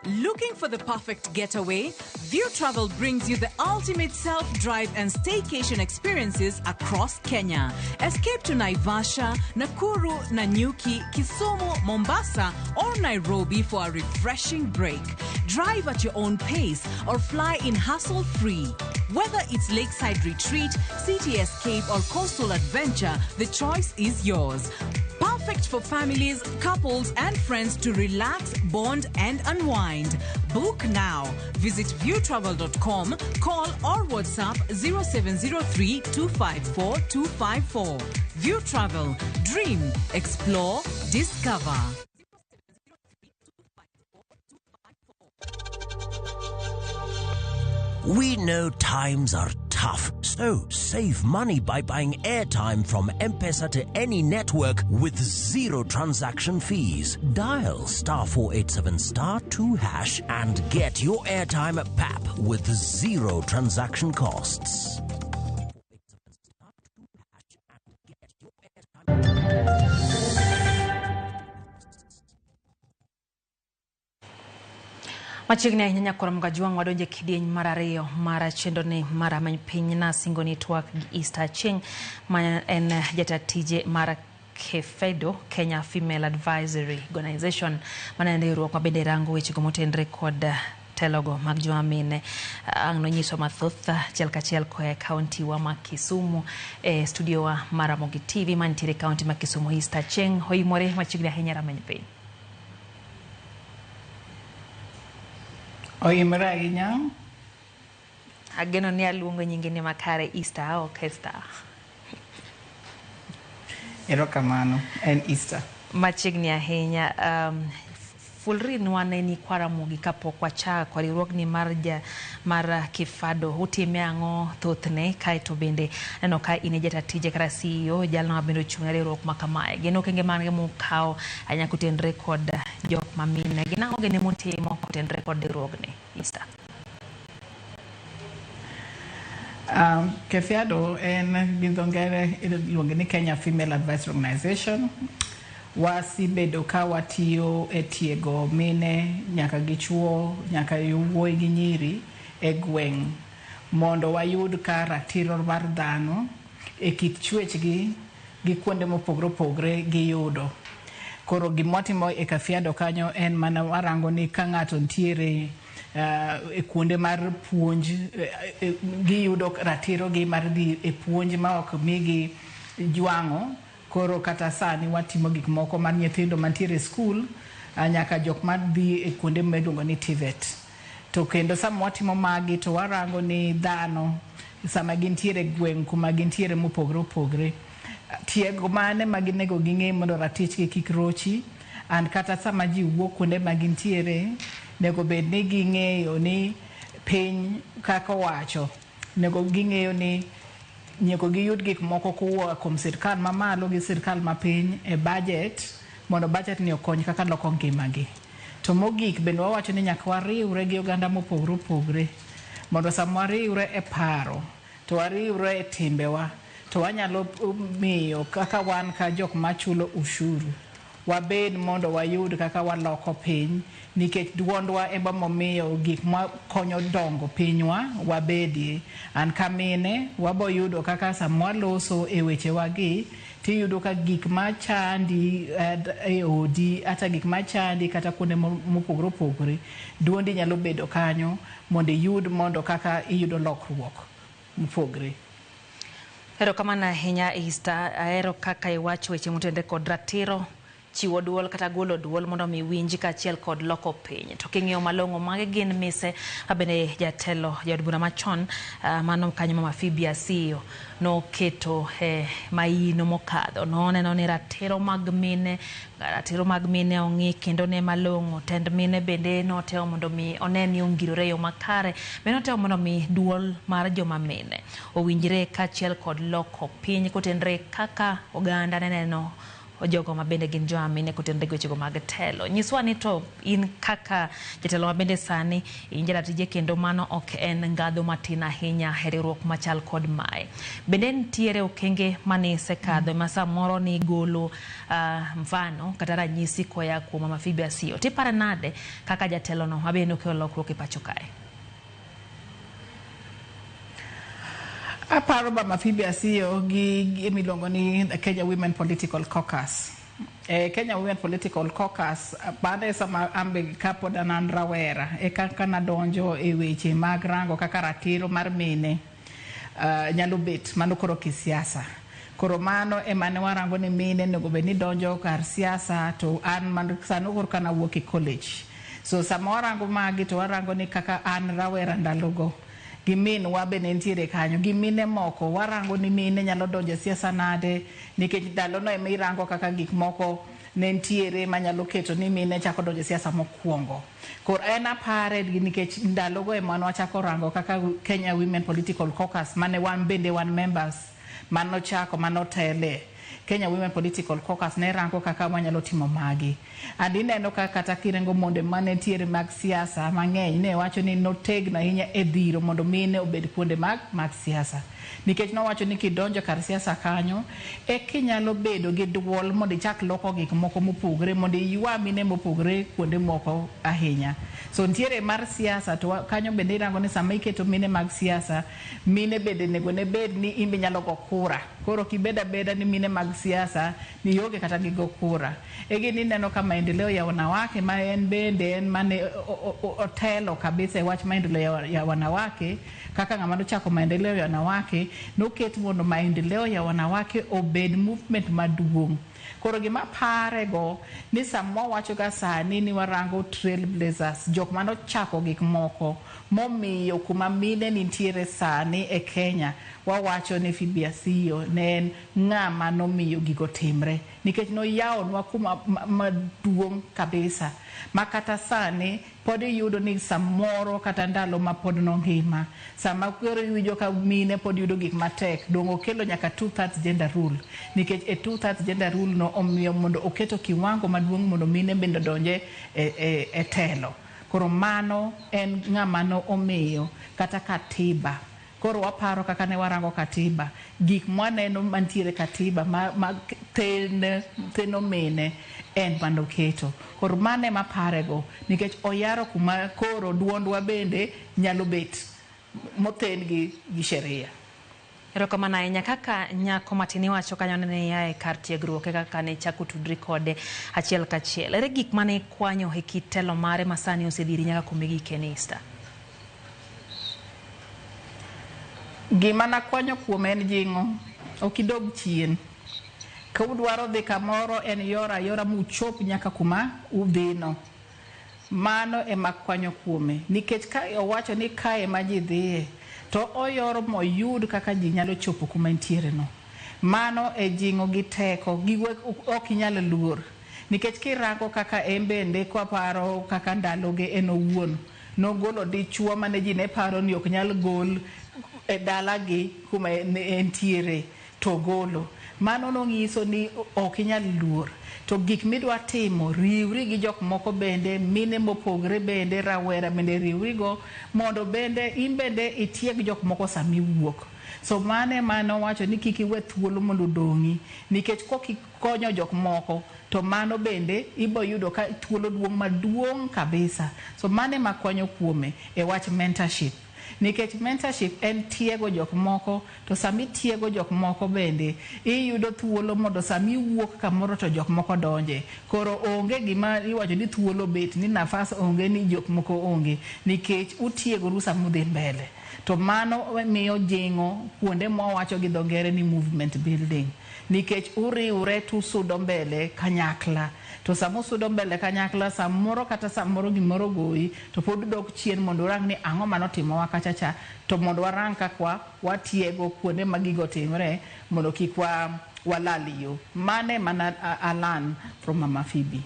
Looking for the perfect getaway? View Travel brings you the ultimate self-drive and staycation experiences across Kenya. Escape to Naivasha, Nakuru, Nanyuki, Kisumu, Mombasa, or Nairobi for a refreshing break. Drive at your own pace or fly in hassle-free. Whether it's lakeside retreat, city escape, or coastal adventure, the choice is yours. Perfect for families, couples, and friends to relax, bond, and unwind. Book now. Visit viewtravel.com, call or WhatsApp 0703 254 254. View Travel. Dream, explore, discover. We know times are tough, so save money by buying airtime from M-Pesa to any network with zero transaction fees. Dial *487 *2# and get your airtime at PAP with zero transaction costs. Machiegni ahinya nyakoro Mgajwang' wadonje kidieny mar ariyo mar chenroni mar Rameny Piny na singo ni twak gi Esther Achieng' ma en jata tije mar KEFEDO, Kenya Female Advisory Organization, mane en riwruok ma bende rango wechego motenre kod telogo mag joma mine. Ang' nonyiso mathoth achiel kachiel koa e kaunti wa ma Kisumu e studio wa mar Ramogi TV mantiere e kaunti ma Kisumu. Esther Achieng' oimore machiegni ahinya Rameny Piny. Oimore ahinya. Ageno ni aluongo nyinge ni makare, Esther ok Esther. Erokamano, en Esther. Machiegni ahinya. Fulrinwa ne ni kwa Ramogi kapok wachako riwruogni mar KEFADO utime ang'o thothne, kaeto bende aneno ka in e jata tije kata CEO jalno ma bende ochung' ne riwruok ma kamae. Gin okenge mage mukawo ahinya kotenre kod jok mamine? Gin ang'o gini mutimo kotenre kod riwruogni, Esther? KEFEADO en gi dho ngere iluonge ni Kenya Female Advisory Organization. Wasebedo ka watiyo e tiego mine nyaka gi chuo nyaka wuoyi gi nyiri e gweng' mondo wayud ka ratiro mar dhano e kit chwechgi gi kuonde mopogore opogore giyudo. Koro gimwatimo e KEFEADO kanyo en mana warango ni ka ng'ato nitiere e kuonde mar puonj giyudo ratiro gi mar dhi e puonj ma ok migi jwang'o. Koro kata sani watimo gik moko mar nyithindo mantiere e skul nyaka jok madhi e kuonde miluongo ni TVET. To kendo sama watimo magi to warango ni dhano sama gintiere e gweng' kuma gintiere mopogore opogore, tiego mane ma ginego ging'e mondo ratichgi kik rochi, and kata sama ji wuok kuonde ma gintiere Nego bed ni ging'eyo ni piny kaka owacho, nego ging'eyo ni nyeko giyud gik moko kowuok kuom sirkal mamalo gi sirkal mapiny e budget mondo budget ni okony kaka loko ngimagi. To mogik bende wawacho ni nyaka wariwre gi oganda mopogore opogore mondo sama wariwre e paro to wariwre e timbewa to wanyalo miyo kaka wan ka jok machulo ushuru wabed mondo wayud kaka waloko piny nikech duondwa ema momiyo gik makonyo dongo pinywa wabedie. An ka mine waboyudo kaka sama waloso e wechewagi tiyudo ka gik machandi e odi ata gik machandi kata kuonde mopogore opogore duondi nyalo bedo kanyo mondo iyud mondo kaka iyudo lokruok mopogre. Erokamano ahinya Esther, ahero kaka iwacho weche motenore kod ratiro chiwo duol kata golo duol mondo mi winji kaachiel kod loko piny. To king'iyo malong'o magi gin mise mabende jatelo jaod bura machon mano kanyo Mama Phoebe Asiyo noketo e maino mokadho. Noneno ni ratiro mag mine ong'i kendo ne malong'o. Tend mine bende notemo mondo mi one ni ongirore e yo makare. Bende notemo mondo mi duol mar joma mine owinjre kaachiel kod loko piny kotenre kaka oganda ne neno jogo mabende gin joma mine kotenore gi wechego mag telo. Nyiswa ni to in kaka jatelo mabende sani in jaratije kendo mano ok en ngadho matin ahinya e riwruok machal kod mae. Bende nitiere okenge mane isekadho ma samoro ni golo mfano kata ranyisi koya kuom Mama Phoebe Asiyo. Tipare nade kaka jatelo no mabende nokelo lokruok e pacho kae? Aparo Mama Phoebe Asiyo gi gimiluongo ni Kenya Women Political Caucus. Kenya Women Political Caucus bade sama ambe kapod an rawera e kaka nadonjo e weche mag rango kaka ratiro mar mine nyalo bet mano koro kisiasa. Koro mano ema ne warango ni mine onego bed ni donjo kar siasa to an man sano koro kana wuok e college. So sama warango magi to warango ni kaka an rawera ndalogo gi minwa bende nitiere kanyo gi mine moko warango ni mine nyalo donjo e siasa nade nikech ndalono ema irango kaka gik moko ne nitiere manyalo keto ni mine chako donjo e siasa mokwongo. Koro en apare nikech ndalogo ema nwachako rango kaka Kenya Women Political Caucus mane wan bende wan members manochako manotele. Kenya Women Political Caucus ne rango kaka wanyalo timo magi. And ineno ka kata kirengo monde mane nitiere mag siasa mang'eny ne wacho ni notegno ahinya e dhiro mondo mine obed kuonde mag siasa. Nikech nowacho ni kidonjo kar siasa kanyo e kinyalo bedo gi duol mondo ichak loko gik moko mopogre mondo iywa mine mopogre kuonde moko ahinya. So nitiere mar siasa to kanyo bende irango ni sama iketo mine mag siasa mine bende onego ne bed ni in be inyalo go kura. Koro kibeda beda ni mine mag siasa ni yoge kata gigo kura. E gini ineno ka maendeleo ya wanawake ma en bende en mane otelo kabisa e wach maendeleo ya wanawake kaka ng'ama nochako maendeleo ya wanawake noket mondo maendeleo ya wanawake obed movement maduong'. Koro gima parego ni sama wawacho ga sani ni warango trailblazers jok manochako gik moko momiyo kuma mine nitiere sani e Kenya wawacho ni Phoebe Asiyo ne en ng'ama nomiyo gigo timre nikech noyawonwa kuma maduong' kabisa ma kata sani pod iyudo ni samoro kata ndalo ma pod nongima sama koro iwinjo ka mine pod yudo gik matek dong' okelo nyaka 2/3 gender rule nikech e 2/3 gender rule no omiyo mondo oketo kiwango maduong' mondo mine bende odonje e telo. Koro mano en ng'ama no omiyo kata katiba. Koro waparo kaka ne warango katiba gik mwaneno mantiere katiba ma theno mine en manoketo. Koro mano ema parego nikech oyaro kuma koro duondwa bende nyalo bet mothen gi sheria. Erokamano ahinya. Kaka nyako matin iwacho kanyo ne ia e kar tiegruok e kaka ne ichako tudri kode achiel kachiel. Ere gik mane ikwanyo e kit telo mare ma sani osedhiri nyaka kuma igike ni Esther? Gima nakwanyo kuome en jing'o. Ok idog chien. Ka udwaro dhi kamoro en yora ayora muchop nyaka kuma udhino. Mano ema kwanyo kuome. Nikech ka owacho ni kae ema ji dhiye, to oyoro moyud kaka ji nyalo chopo kuma entiere no. Mano e jing'o gi teko. Gigo ok inyal luor. Nikech kirango kaka en bende kwaparo kaka ndaloge en owuon, nogolo dichuo mane ji ne paro ni ok nyal gol e dalagi kuma entiere to golo. Mano nong'iso ni ok inyal luor. To gik midwa timo, riwri gi jok moko bende, mine mopogre bende, rawera bende riwrigo, mondo bende in bende itieg jok moko sama iwuok. So mano ema nowacho ni kik iwe thuolo mondo odong'i, nikech kokikonyo jok moko, to mano bende ibo yudo ka thuolo duong' maduong' kabisa. So mano ema konyo kuome e wach mentorship. Nikech mentorship en tiego jok moko, to sama itiego jok moko bende, iyudo thuolo mondo sama iwuok kamoro to jok moko donje. Koro onge gima iwacho ni thuolo bet, ni nafas onge, ni jok moko onge, nikech utiegoru sama udhi mbele. To mano miyo jing'o kuonde mwawacho gi dho ngere ni movement building. Nikech uriwre tusudo mbele kanyakla. To sama usudo mbele kanyakla, samoro kata samoro gimoro ogoyi, to pod udok chien mondo urang ni ang'o manotimowa kacha cha, to mondo warang kaka watiego kuonde ma gigo timre mondo kik walal yo. Mano ema ne a learn from Mama Phoebe.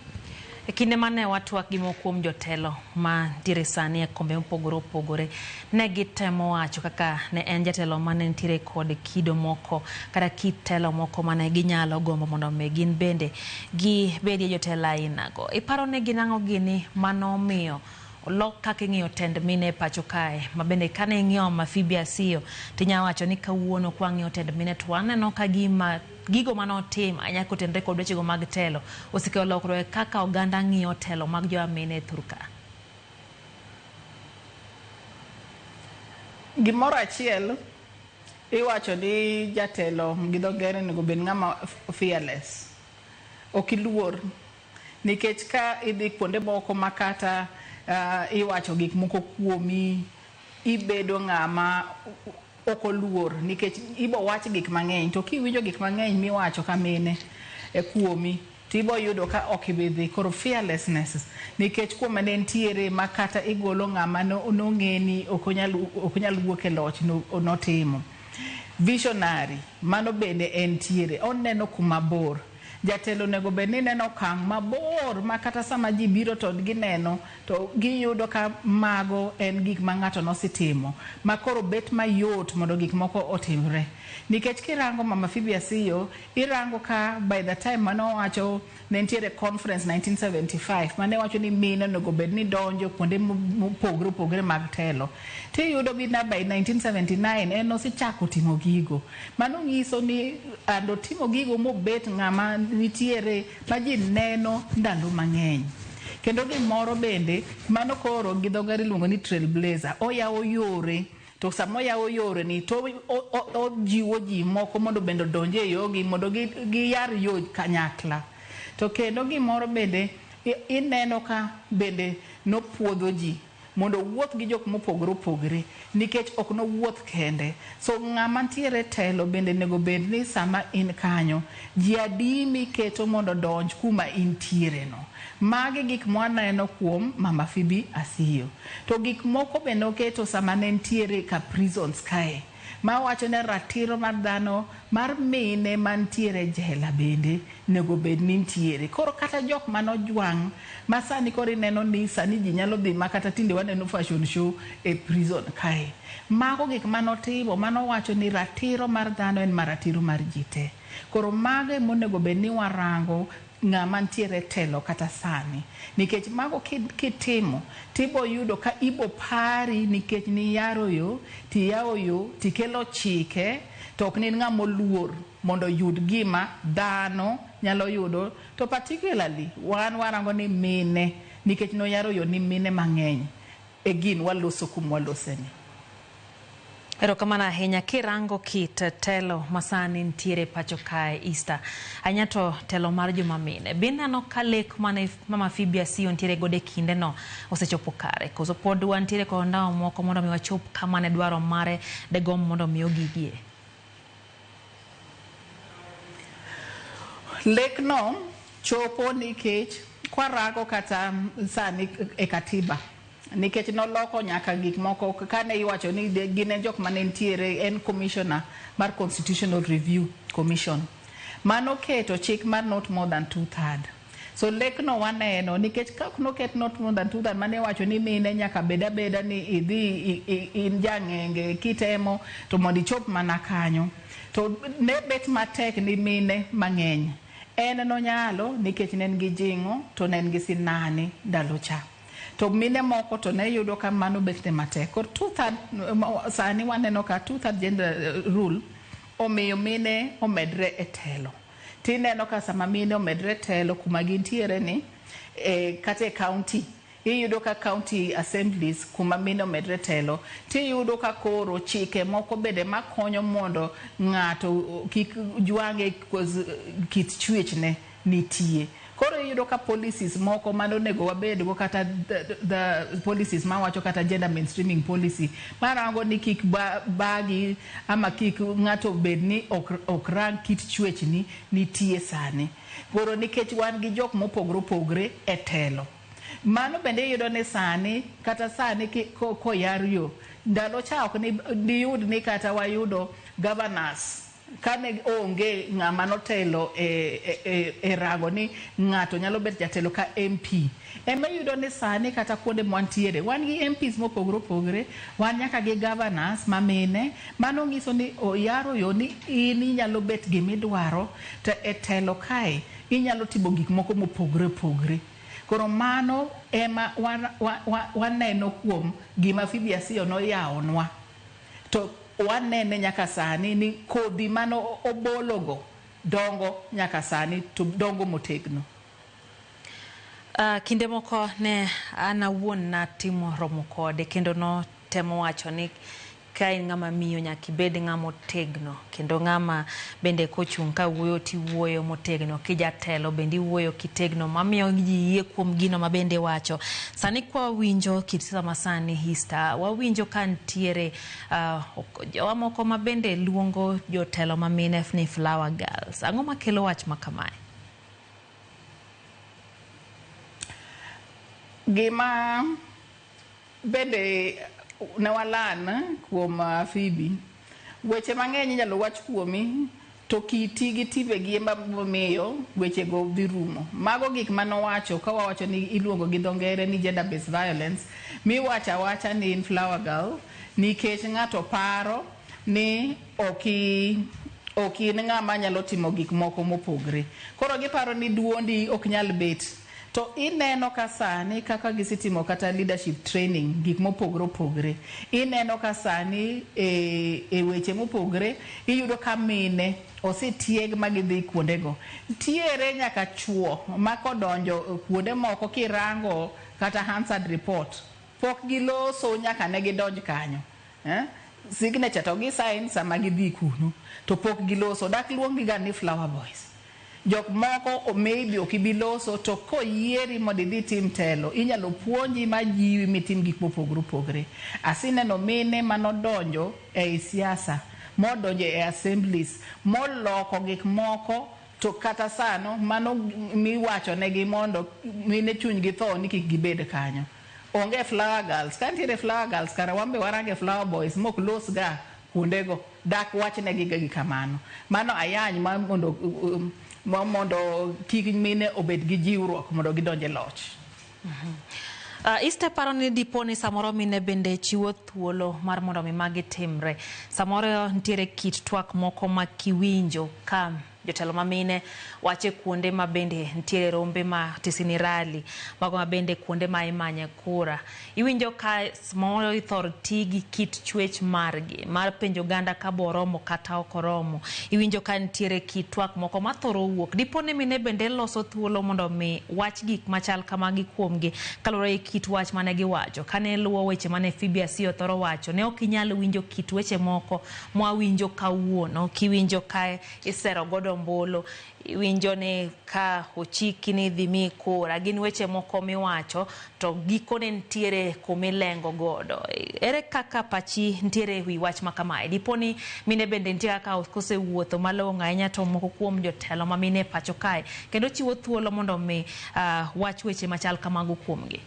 E kinde mane watwak gi moko kuom jotelo ma ntiere sani e kombe mopogore opogore, ne gitemo wacho kaka ne en jatelo mane nitiere kod kido moko kata kit telo moko mane ginyalo gombo mondo mi gin bende gibedie jotelo ainago. Iparo ni gin ang'o gini manomiyo olok kaka ing'iyo tend mine e pacho kae, ma bende kane ing'iyo Mama Phoebe Asiyo tinya wacho ni kawuono kwang'iyo tend mine to waneno ka gima gigo manotim ahinya kotenore kod wechego mag telo osekelo lokruok kaka oganda ng'iyo telo mag jowa mine e thur ka. Gimoro achiel iwacho ni jatelo gi dho ngere onego bed ng'ama fearless. Ok iluor. Nikech ka idhi kuonde moko ma kata iwacho gik moko kuomi, ibedo ng'ama ok oluor nikech ibo wach gik mang'eny. To kiwinjo gik mang'eny miwacho ka mine kuomi, tibo yudo ka ok ibi dhi. Koro fearlessness, nikech kuoma ne nitiere ma kata igolo ng'ama nong'e ni ok onyal wuok e loch notimo. Visionary, mano bende entiere, oneno kuma bor. Jatelo onego bed ni neno okang' mabor ma kata sama ji biro to gineno to giyudo ka mago en gik ma ng'ato nosetimo ma koro bet mayot mondo gik moko otimre. Nikech kirango Mama Phoebe Asiyo, irango ka by the time manowacho ne nitiere conference 1975 mane wacho ni mine onego bed ni donjo kuonde mopogore opogore mag telo. Tiyudo bina by 1979 en osechako timo gigo. Mano nyiso ni ando timo gigo mobet ng'ama nitiere ma ji neno ndalo mang'eny. Kendo gimoro bende, mano koro gi dho ngere iluongo ni trailblazer, oyawo yore. To sama oyawo yore ni to ojiwo ji moko mondo bende odonj e yogi mondo giyar yo kanyakla. To kendo gimoro bende ineno ka bende nopuodho ji mondo owuoth gi jok mopogore opogore nikech ok nowuoth kende. So ng'ama ntiere telo bende onego bed ni sama in kanyo, ji adi miketo mondo odonj kuma intiere no. Magi gik mwaneno kuom Mama Phoebe Asiyo. To gik moko be noketo sama ne nitiere ka prisons kae, mawacho ni ratiro mar dhano mar mine mantiere jela bende onego bed ni nitiere. Koro kata jok manojwang' ma sani koro ineno ni sani ji nyalo dhi ma kata tinde waneno fashion show e prison kae. Mago gik manotimo manowacho ni ratiro mar dhano en maratiro mar ji te. Koro mago emonego bed ni warango ng'ama ntiere telo kata sani. Nikech mago kitimo, tibo yudo ka ibo pari nikech niyaro yo, tiyawo yo, tikelo chike, to ok ni in ng'ama oluor mondo oyud gima dhano nyalo yudo. To particularly, wan warango ni mine, nikech noyaro yo ni mine mang'eny, e gin waloso kuma waloseni. Erokamano ahinya. Kirango kit telo masani nitiere pacho kae Easter, ahinya to telo mar joma mine, be ineno ka lek mane Mama Phoebe Asiyo nitiere godo e kindeno osechopo kare? Koso pod wantiere kod ndawa moko mondo mi wachop kama ne dwaro mare degomb mondo mi ogigie? Lekno chopo nikech kwarango kata sani e katiba, nikech noloko nyaka gik moko kane iwacho ni gin e jok mane nitiere, en commissioner mar Constitutional Review Commission. Mano keto chik mar not more than 2/3. So lekno waneno nikech ka ok noket not more than 2/3 mane wacho ni mine nyaka bed abeda ni idhi in jang'enge kitemo to mondo ichop mana kanyo. To ne bet matek ni mine mang'eny. En nonyalo nikech ne en gi jing'o to ne en gi sinani ndalo cha. To mine moko to ne yudo ka mano bet ne matek. Koro 2/3 sani waneno ka 2/3 gender rule omiyo mine omedre e telo. Tineno ka sama mine omedre e telo kuma gintiere ni kata e county iyudo ka county assemblies kuma mine omedre telo tiyudo ka koro chike moko bende makonyo mondo ng'ato kik jwang'e kit chwechne nitie. Koro iyudo ka policies moko mane onego wabedgo kata the policies mawacho kata gender mainstreaming policy marango ni kik bagi ama kik ng'ato bed ni ok rang kit chwechni nitie sani. Koro nikech wan gi jok mopogore opogore e telo. Mano bende iyudo ni sani kata sani koyar yo ndalo cha ok niyud ni kata wayudo governors kane onge ng'ama notelo e rango ni ng'ato nyalo bet jatelo ka MP. Ema iyudo ni sani kata kuonde mwantiere wan gi MPs mopogore opogore, wan nyaka gi governors mamine. Mano nyiso ni oyaro yo ni in inyalo bet gimidwaro to e telo kae inyalo timo gik moko mopogore opogore. Koro mano ema waneno kuom gima Phoebe Asiyo noyawonwa. To wanene nyaka sani ni kodhi mano obologo dongo nyaka sani to dongo motegno. Kinde moko ne an awuon natimo romo kode kendo notemo wacho ni ka in ng'ama miyo nyaka ibed ng'ama otegno kendo ng'ama bende kochung' ka wuoyo tiwuoyo motegno, kijatelo bende iwuoyo kitegno mamiyo ji yie kuom gino ma bende iwacho. Sani kwa wawinjo kit siasa masani Easter, wawinjo ka nitiere jowa moko ma bende luongo jotelo ma mine ni flower girls. Ang'o makelo wach ma kamae? Gima bende ne walan kuom Phoebe, weche mang'eny inyalo wach kuomi to kiti gi timbegi ema miyo wechego dhi rumo. Mago gik manowacho ka wawacho ni iluongo gi dho ngere ni gender based violence, miwacho awacha ni in flower girl nikech ng'ato paro ni ok in ng'ama nyalo timo gik moko mopogre. Koro giparo ni duondi ok nyal bet. To ineno ka sani kaka gisetimo kata leadership training gik mopogore opogore. Ineno ka sani e weche mopogore iyudo ka mine osetieg ma gidhi kuondego. Ntiere nyaka chuo ma kodonjo kuonde moko kirango kata Hansard report pok giloso nyaka ne gidonj kanyo. Signature to gi sign sama gidhi kuno to pok giloso. Dak luong gi ni flower boys. Jok moko maybe ok ibi loso to koyieri mondo idhi tim telo inyalo puonji ma jiwi mitim gik mopogore opogore. Aseneno mine manodonjo ei siasa, modonjo e assemblies, moloko gik moko to kata sano mano miwacho negi mondo mine chunygi tho ni kik gibed kanyo. Onge flower girls. Ka nitiere flower girls kara wan be warange flower boys mok los ga kuondego dak wachnegi gi kamano. Mano ayany ma mondo kik mine obed gi jiwruok mondo gidonj e loch. Easter paro ni dipo ni samoro mine bende chiwo thuolo mar mondo mi magi timre. Samoro nitiere kit twak moko ma kiwinjo ka jotelo ma mine wache kuonde ma bende nitiere rombe ma tisini rally, mago ma bende kuonde ma imanye kura. Iwinjo ka samoro ithor ti gi kit chwech margi mar penjo oganda ka bo oromo kata ok oromo. Iwinjo ka nitiere kit twak moko mathoro wuok. Dipo ni mine bende loso thuolo mondo mi wach gik machal kamagi kuomgi kaluwore gi kit wach mane giwacho. Kane luwo weche mane Phoebe Asiyo thoro wacho, ne ok inyal winjo kit weche moko mwawinjo kawuono. Kiwinjo ka isero godo ombulu, iwinjo ni ka ochiki ni dhi mi kura, gin weche moko miwacho to gikone nitiere kumilengo godo. Ere kaka pachi nitiere wi wach ma kamae? Dipo ni mine bende nitie kaka kosewuotho malong'o ahinya to moko kuom jotelo ma mine e pacho kae kendo chiwo thuolo mondo mi wach weche machal kamago kuomgi.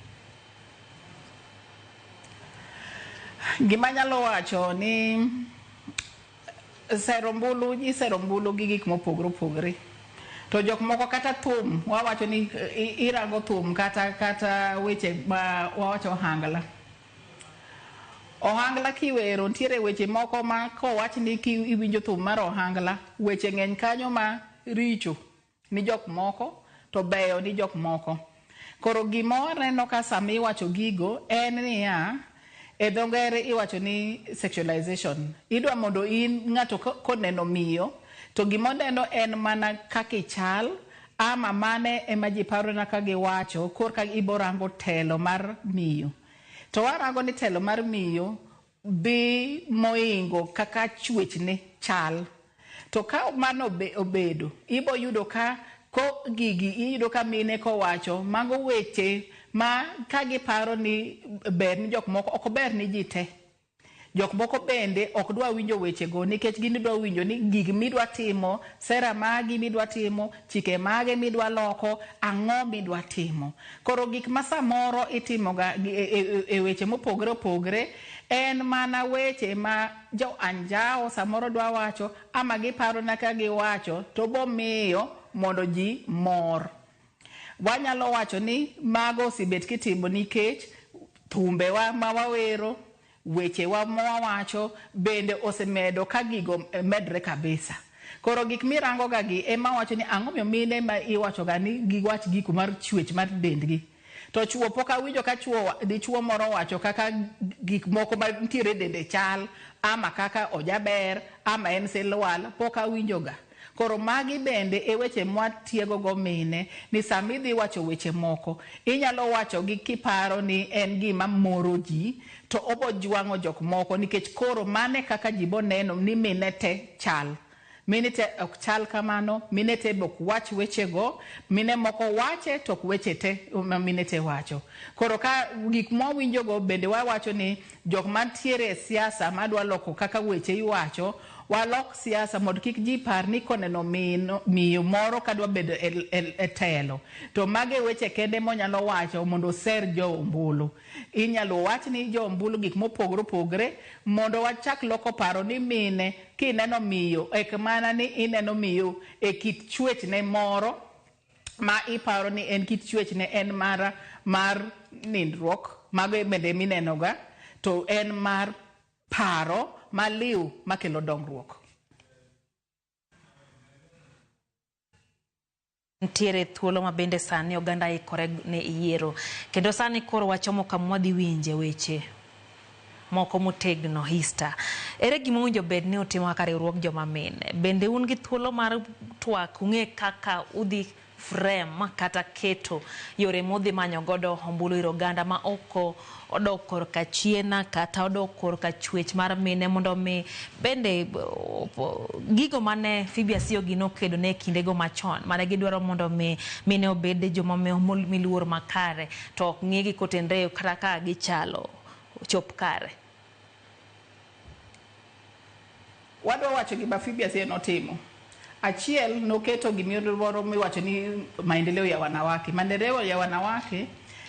Gima anyalo wacho ni sero ombulu, isero ombulu gi gik mopogore opogore. To jok moko kata thum wawacho ni irango thum kata weche ma wawacho ohangla. Ohangla kiwero nitiere weche moko ma kowach ni iwinjo thum mar ohangla, weche ng'eny kanyo ma richo ni jok moko to beyo ni jok moko. Koro gima waneno ka sama iwacho gigo en niya, e dho ngere iwacho ni sexualization. Idwa mondo in ng'ato koneno miyo to gima oneno en mana kaka ichal ama mane ema ji parona ka giwacho korka iborango telo mar miyo. To warango ni telo mar miyo dhi moingo kaka chwechne chal. To ka mano obedo, ibo yudo ka ko gigi iyudo ka mine kowacho mago weche ma ka giparo ni ber ni jok moko ok ber ni ji te. Jok moko bende ok dwa winjo wechego nikech gin dwa winjo ni gik midwa timo, sera magi midwa timo, chike mage midwa loko, ang'o midwa timo. Koro gik ma samoro itimoga e weche mopogore opogore en mana weche ma jo anjawo samoro dwa wacho ama giparo na ka giwacho to bomiyo mondo ji mor. Wanyalo wacho ni mago osebet kitimo nikech thumbewa ma wawero, wechewa ma wawacho bende osemedo ka gigo medre kabisa. Koro gik mirango ga gi ema wacho ni ang'o momiyo mine ma iwacho ga ni giwach giko mar chwech mar dendgi. To chuo pok awinjo ka chuo dichuo moro wacho kaka gik moko ma nitiere e dende chal ama kaka ojaber ama en silwal pok awinjo ga. Koro magi bende e weche mwatiego go mine ni sama idhi wacho weche moko inyalo wacho gi kiparo ni en gima moro ji to obo jwang'o jok moko nikech koro mane kaka ji boneno ni mine te chal. Mine te ok chal kamano, mine te be ok wach wechego, mine moko wache to ok weche te ma mine te wacho. Koro ka gik mwawinjogo bende wawacho ni jok mantiere e siasa madwa loko kaka weche iwacho, walok siasa mondo kik ji par ni koneno miyo moro kadwa bedo e telo. To mage weche kende monyalo wacho mondo oser jo ombulu. Inyalo wach ni jo ombulu gik mopogore opogore mondo wachak loko paro ni mine kineno miyo ek mana ni ineno miyo e kit chwechne moro ma iparo ni en kit chwechne en mar nindruok, mago bende minenoga, to en mar paro maliw makelo dongruok. Nitiere thuolo ma bende sani oganda ikore ne yiero. Kendo sani koro wachomo kama wadhi winje weche moko motegno hista. Ere gima owinjo bed ni utimo kaka riwruog joma mine? Bende un gi thuolo mar twak ung'e kaka udhi frame kata keto yore modhi manyo godo ombulu ir oganda ma ok odok korka chien kata odok korka chwech mar mine mondo mi bende gigo mane Phoebe Asiyo gi nokedo ne kindego machon mane gidwaro mondo mi mine obed joma miluor makare to ok ng'igi kotenre kata ka gichalo chop kare. Wadwa wacho gima Phoebe Asiyo notimo. Achiel noketo gimoro miwacho ni maendeleo ya wanawake. Maendeleo ya wanawake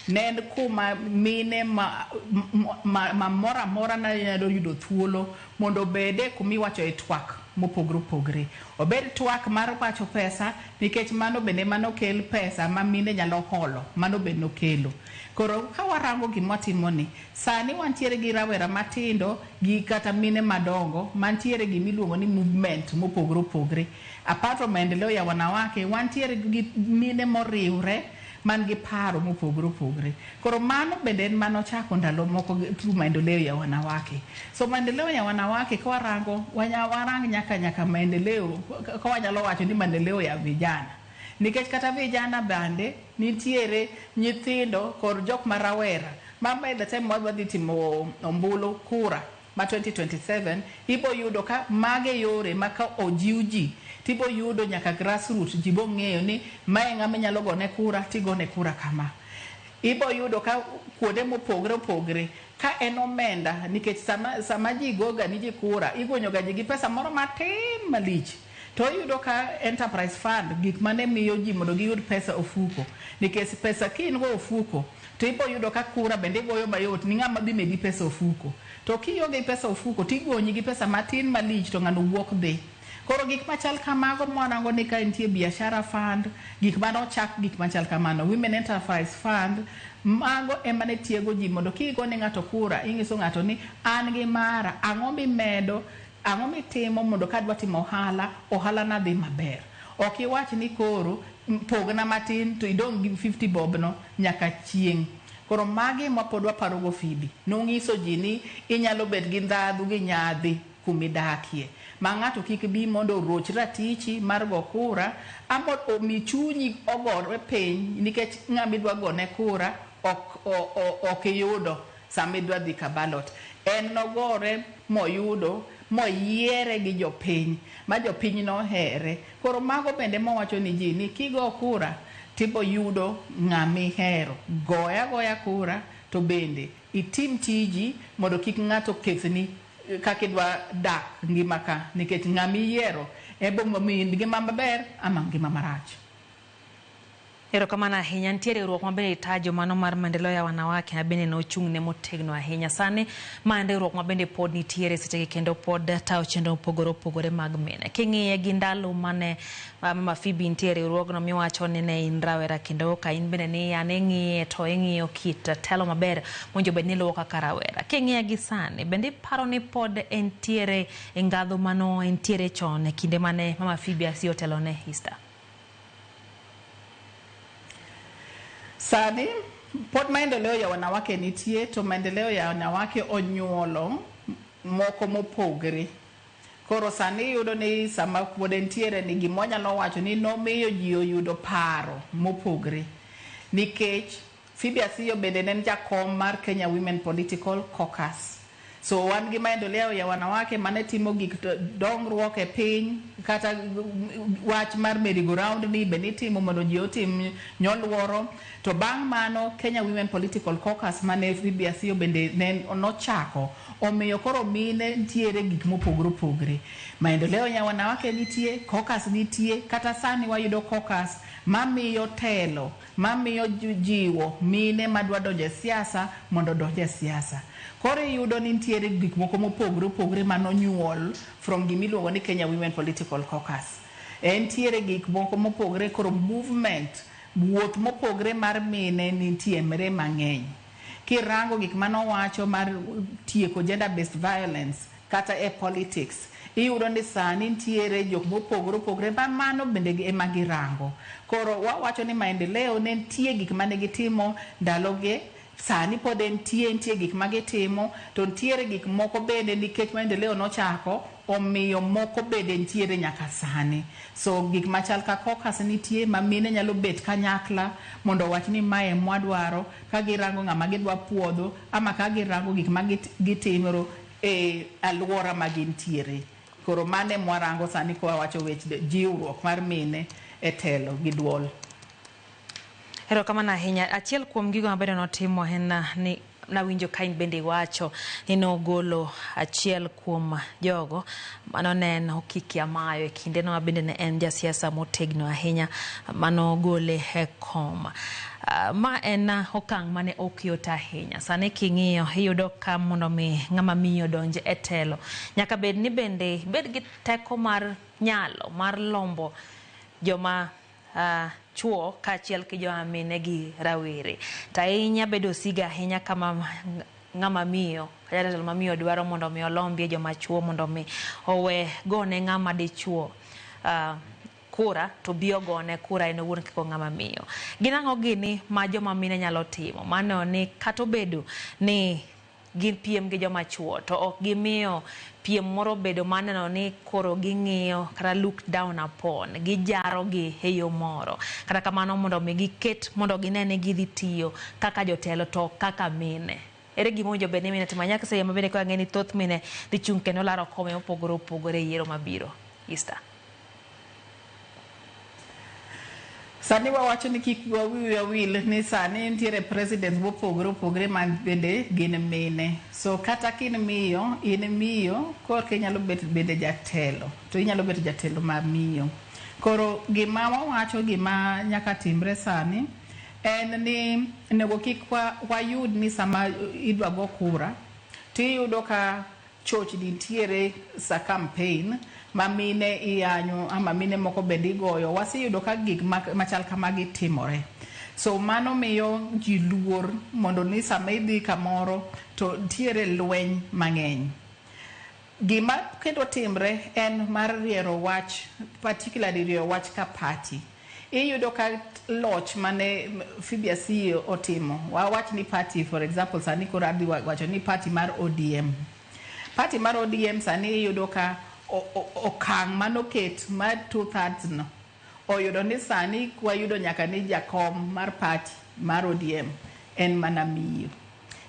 ne en kuma mine ma moro amora ne nyalo yudo thuolo mondo obede kuma iwacho e twak mopogore opogore. Obed twak mar wacho pesa nikech mano bende manokel pesa ma mine nyalo holo, mano bende nokelo. Koro ka warango gima watimo ni, sani wantiere gi rawera matindo gi kata mine madongo mantiere gi miluongo ni movement mopogore opogore. Apart from maendeleo ya wanawake, wantiere gi mine moriwre man gi paro mopogore opogore. Koro mano bende en manochako ndalo moko through maendeleo ya wanawake. So maendeleo ya wanawake ka warango, warang nyaka maendeleo, ka wanyalo wacho ni maendeleo ya vijana. Nikech kata vijana bende nitiere nyithindo kod jok ma rawera ma by the time wadhi timo ombulu kura ma 2027 ibo yudo ka mage yore ma ka ojiw ji tibo yudo nyaka grassroots ji bo ng'eyo ni mae ng'ama inyalo gone kura tigone kura kama. Ibo yudo ka kuonde mopogore opogore ka en omenda nikech sama ji goga ni ji kura igonyo ga ji gi pesa moro matin malich. To iyudo ka enterprise fund gik mane miyo ji mondo giyud pesa ofuko nikech pesa ka in go ofuko to ibo yudo ka kura bende igoyo mayot ni ng'ama dhi medi pesa ofuko. To kionge pesa ofuko tigonyi gi pesa matin malich to ng'ano wuok dhi. Koro gik machal kamago mwarango ni ka nitie biashara fund, gik manochak gik machal kamano, Women Enterprise Fund, mago ema ne tiego ji mondo kigone ng'ato kura, ing'iso ng'ato ni an gi mara, ang'o mimedo, ang'o mitimo mondo kadwa timo ohala, ohala na dhi maber. Ok iwach ni koro pogna matin to idong' gi 50 bob no nyaka chieng'. Koro magi ma pod waparogo Phoebe. Nong'iso ji ni inyalo bet gi ndhadhu gi nyadhi kumidakie. Ma ng'ato kik bi mondo oroch ratichi mar go kura, ama omi chunyi ogore piny nikech ng'ama idwa gone kura ok iyudo sama idwa dhi ka ballot. En nogore moyudo moyiere gi jopiny ma jopiny nohere. Koro mago bende mowacho ni ji ni kigo kura tibo yudo ng'ama ihero. Goya goya kura to bende itim tiji mondo kik ng'ato kethni kaka idwa dak ngima ka nikech ng'ama iyiero ebo miyi ngima maber ama ngima marach. Erokamano ahinya. Nitie riwruok ma bende itajo mano mar maendeleo ya wanawake ma bende nochung' ne motegno ahinya. Sani ma en riwruok ma bende pod nitiere sechegi kendo pod tayo chenro mopogore opogore mag mine. King'iye gi ndalo mane Mama Phoebe nitie riwruogno miwacho ni ne in rawera kendo ka in bende ni an ing'iye to ing'iyo kit telo maber mowinjo bed ni iluwo kaka rawera. King'iye gi sani bende iparo ni pod entiere e ngadho mano entiere chon e kinde mane Mama Phoebe Asiyo otelo ne Easter? Sani pod maendeleo ya wanawake nitie to maendeleo ya wanawake onyuolo moko mopogre. Koro sani iyudo ni sama pod entiere ni gima wanyalo wacho ni nomiyo ji oyudo paro mopogre. Nikech Phoebe Asiyo bende ne en jakom mar Kenya Women Political Caucus. So wan gi maendeleo ya wanawake mane timo gik dongruok e piny kata wach mar merry go round ni be nitimo mondo ji otim nyoluoro. To bang' mano Kenya Women Political Caucus mane Phoebe Asiyo bende ne nochako omiyo koro mine nitiere gik mopogore opogore. Maendeleo ya wanawake nitie, caucus nitie, kata sani wayudo caucus mamiyo telo, mamiyo jiwo mine madwa donjo e siasa mondo odonj e siasa. Koro iyudo ni nitiere gik moko mopogore opogore manonyuol from gimiluongo ni Kenya Women Political Caucus. Entiere gik moko mopogore koro movement, wuoth mopogore mar mine nitiere mang'eny. Kirango gik manowacho mar tieko gender based violence kata e politics, iyudo ni sani nitiere jok mopogore opogore ma mano bende ema girango. Koro wawacho ni maendeleo ne nitie gik mane gitimo ndalogi, sani pod entie, nitie gik ma gitimo, to nitiere gik moko bende nikech maendeleo nochako, omiyo moko bende nitiere nyaka sani. So gik machal ka caucus nitie ma mine nyalo bet kanyakla mondo owach ni mae mwadwaro, ka girango ng'ama gidwa puodho ama ka girango gik ma gitimo e alwora ma gintiere. Koro mano e mwarango sani kwa wacho weche jiwruok mar mine e telo gi duol. Erokamano ahinya. Achiel kuom gigo mabende notimo en ni nawinjo ka in bende iwacho ni nogolo achiel kuom jogo mano ne en Okiki Amayo e kindeno ma bende ne en jasiasa motegno ahinya manogole e kom. Ma en okang' mane ok yot ahinya. Sani king'iyo iyudo ka mondo mi ng'ama miyo donj e telo nyaka bed ni bende ibed gi teko mar nyalo mar lombo joma chuo kaachiel gi joma mine gi rawere. To ahinya bedo siga ahinya kama ng'ama miyo kata jatelo mamiyo dwaro mondo mi olombie joma chuo mondo mi owe gone ng'ama dichuo kura to bi ogone kura en owuon kaka ng'ama miyo. Gin ang'o gini ma joma mine nyalo timo mano ni kata obedo ni gin piem gi joma chuo to ok gimiyo piem moro bedo maneno ni koro ging'iyo kata look down upon, gijaro gi e yo moro. Kata kamano mondo mi giket mondo gine ni gidhi tiyo kaka jotelo to kaka mine. Ere gima owinjo bed ni mine timo? Nyaka seche ma bende koro ang'e ni thoth mine dhi chung' kendo laro kombe mopogore opogore e yiero mabiro. Easter. Sani wawacho ni kik wiwa wil ni sani nitiere presidents mopogore opogore ma bende gin mine. So kata ka in miyo, in miyo korka inyalo bet bende jatelo, to inyalo bet jatelo ma miyo. Koro gima wawacho gima nyaka timre sani en ni onego kik wayud ni sama idwa go kura tiyudo ka Chochni nitiere sa campaign ma mine iyanyo ama mine moko bende igoyo. Waseyudo ka gik machal kamagi timore. So mano miyo ji luor mondo ni sama idhi kamoro to nitiere lweny mang'eny. Gima kendo timre en mar riero wach, particularly rieyo wach ka party. Iyudo ka loch mane Phoebe Asiyo otimo, wawach ni party, for example, sani koro adhi wacho ni party mar ODM. Party mar ODM sani iyudo ka okang' manoket mar 2/3 no oyudo ni sani wayudo nyaka ni jakom mar party mar ODM en mana miyo.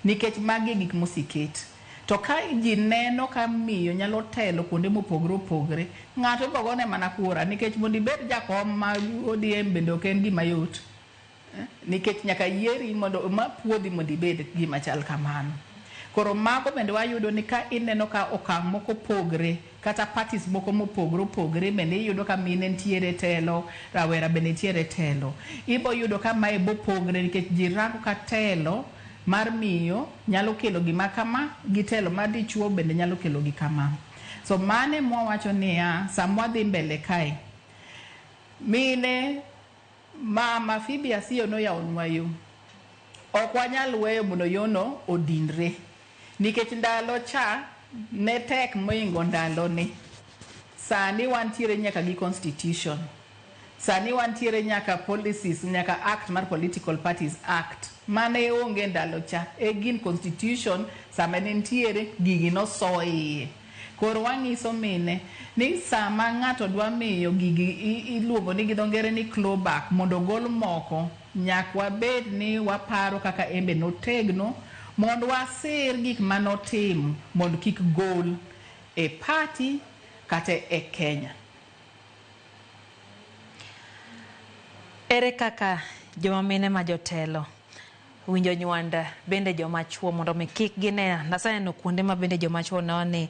Nikech magi e gik moseket. To ka ji neno ka miyo nyalo telo kuonde mopogore opogore, ng'ato ibiro gone mana kura nikech mondo ibed jakom ma ODM bende ok en gima yot. Nikech nyaka yieri mondo ma puodhi mondo ibed gima chal kamano. Koro mago bende wayudo ni ka ineno ka okang' moko pogre kata parties moko mopogore opogre bende iyudo ka mine nitiere telo, rawera bende nitiere telo. Ibo yudo ka mae bopogre nikech ji rango ka telo mar miyo nyalo kelo gima kama gi telo mar dichuo bende nyalo kelo gi kama. So mane mwawacho niya, sama wadhi mbele kae, mine mama Phoebe Asiyo noyawonwa yo. Ok wanyal weyo mondo yono odinre. Nikech ndalo cha ne tek moingo ndaloni. Sani wantiere nyaka gi constitution. Sani wantiere nyaka policies, nyaka act mar Political Parties Act. Mane onge ndalo cha. E gin constitution sama ne nitiere gigi noso iye. Koro wang'iso mine ni sama ng'ato dwa miyo gigi iluongo ni gi dho ngere ni clawback mondo ogol moko, nyaka wabed ni waparo kaka embe notegno mondo wasir gik manotimo mondo kik gol e party kata e Kenya. Ere kaka joma mine ma jotelo winjo nywand bende joma chuo mondo mi kik gine? Naseneno kuonde ma bende joma chuo neno ni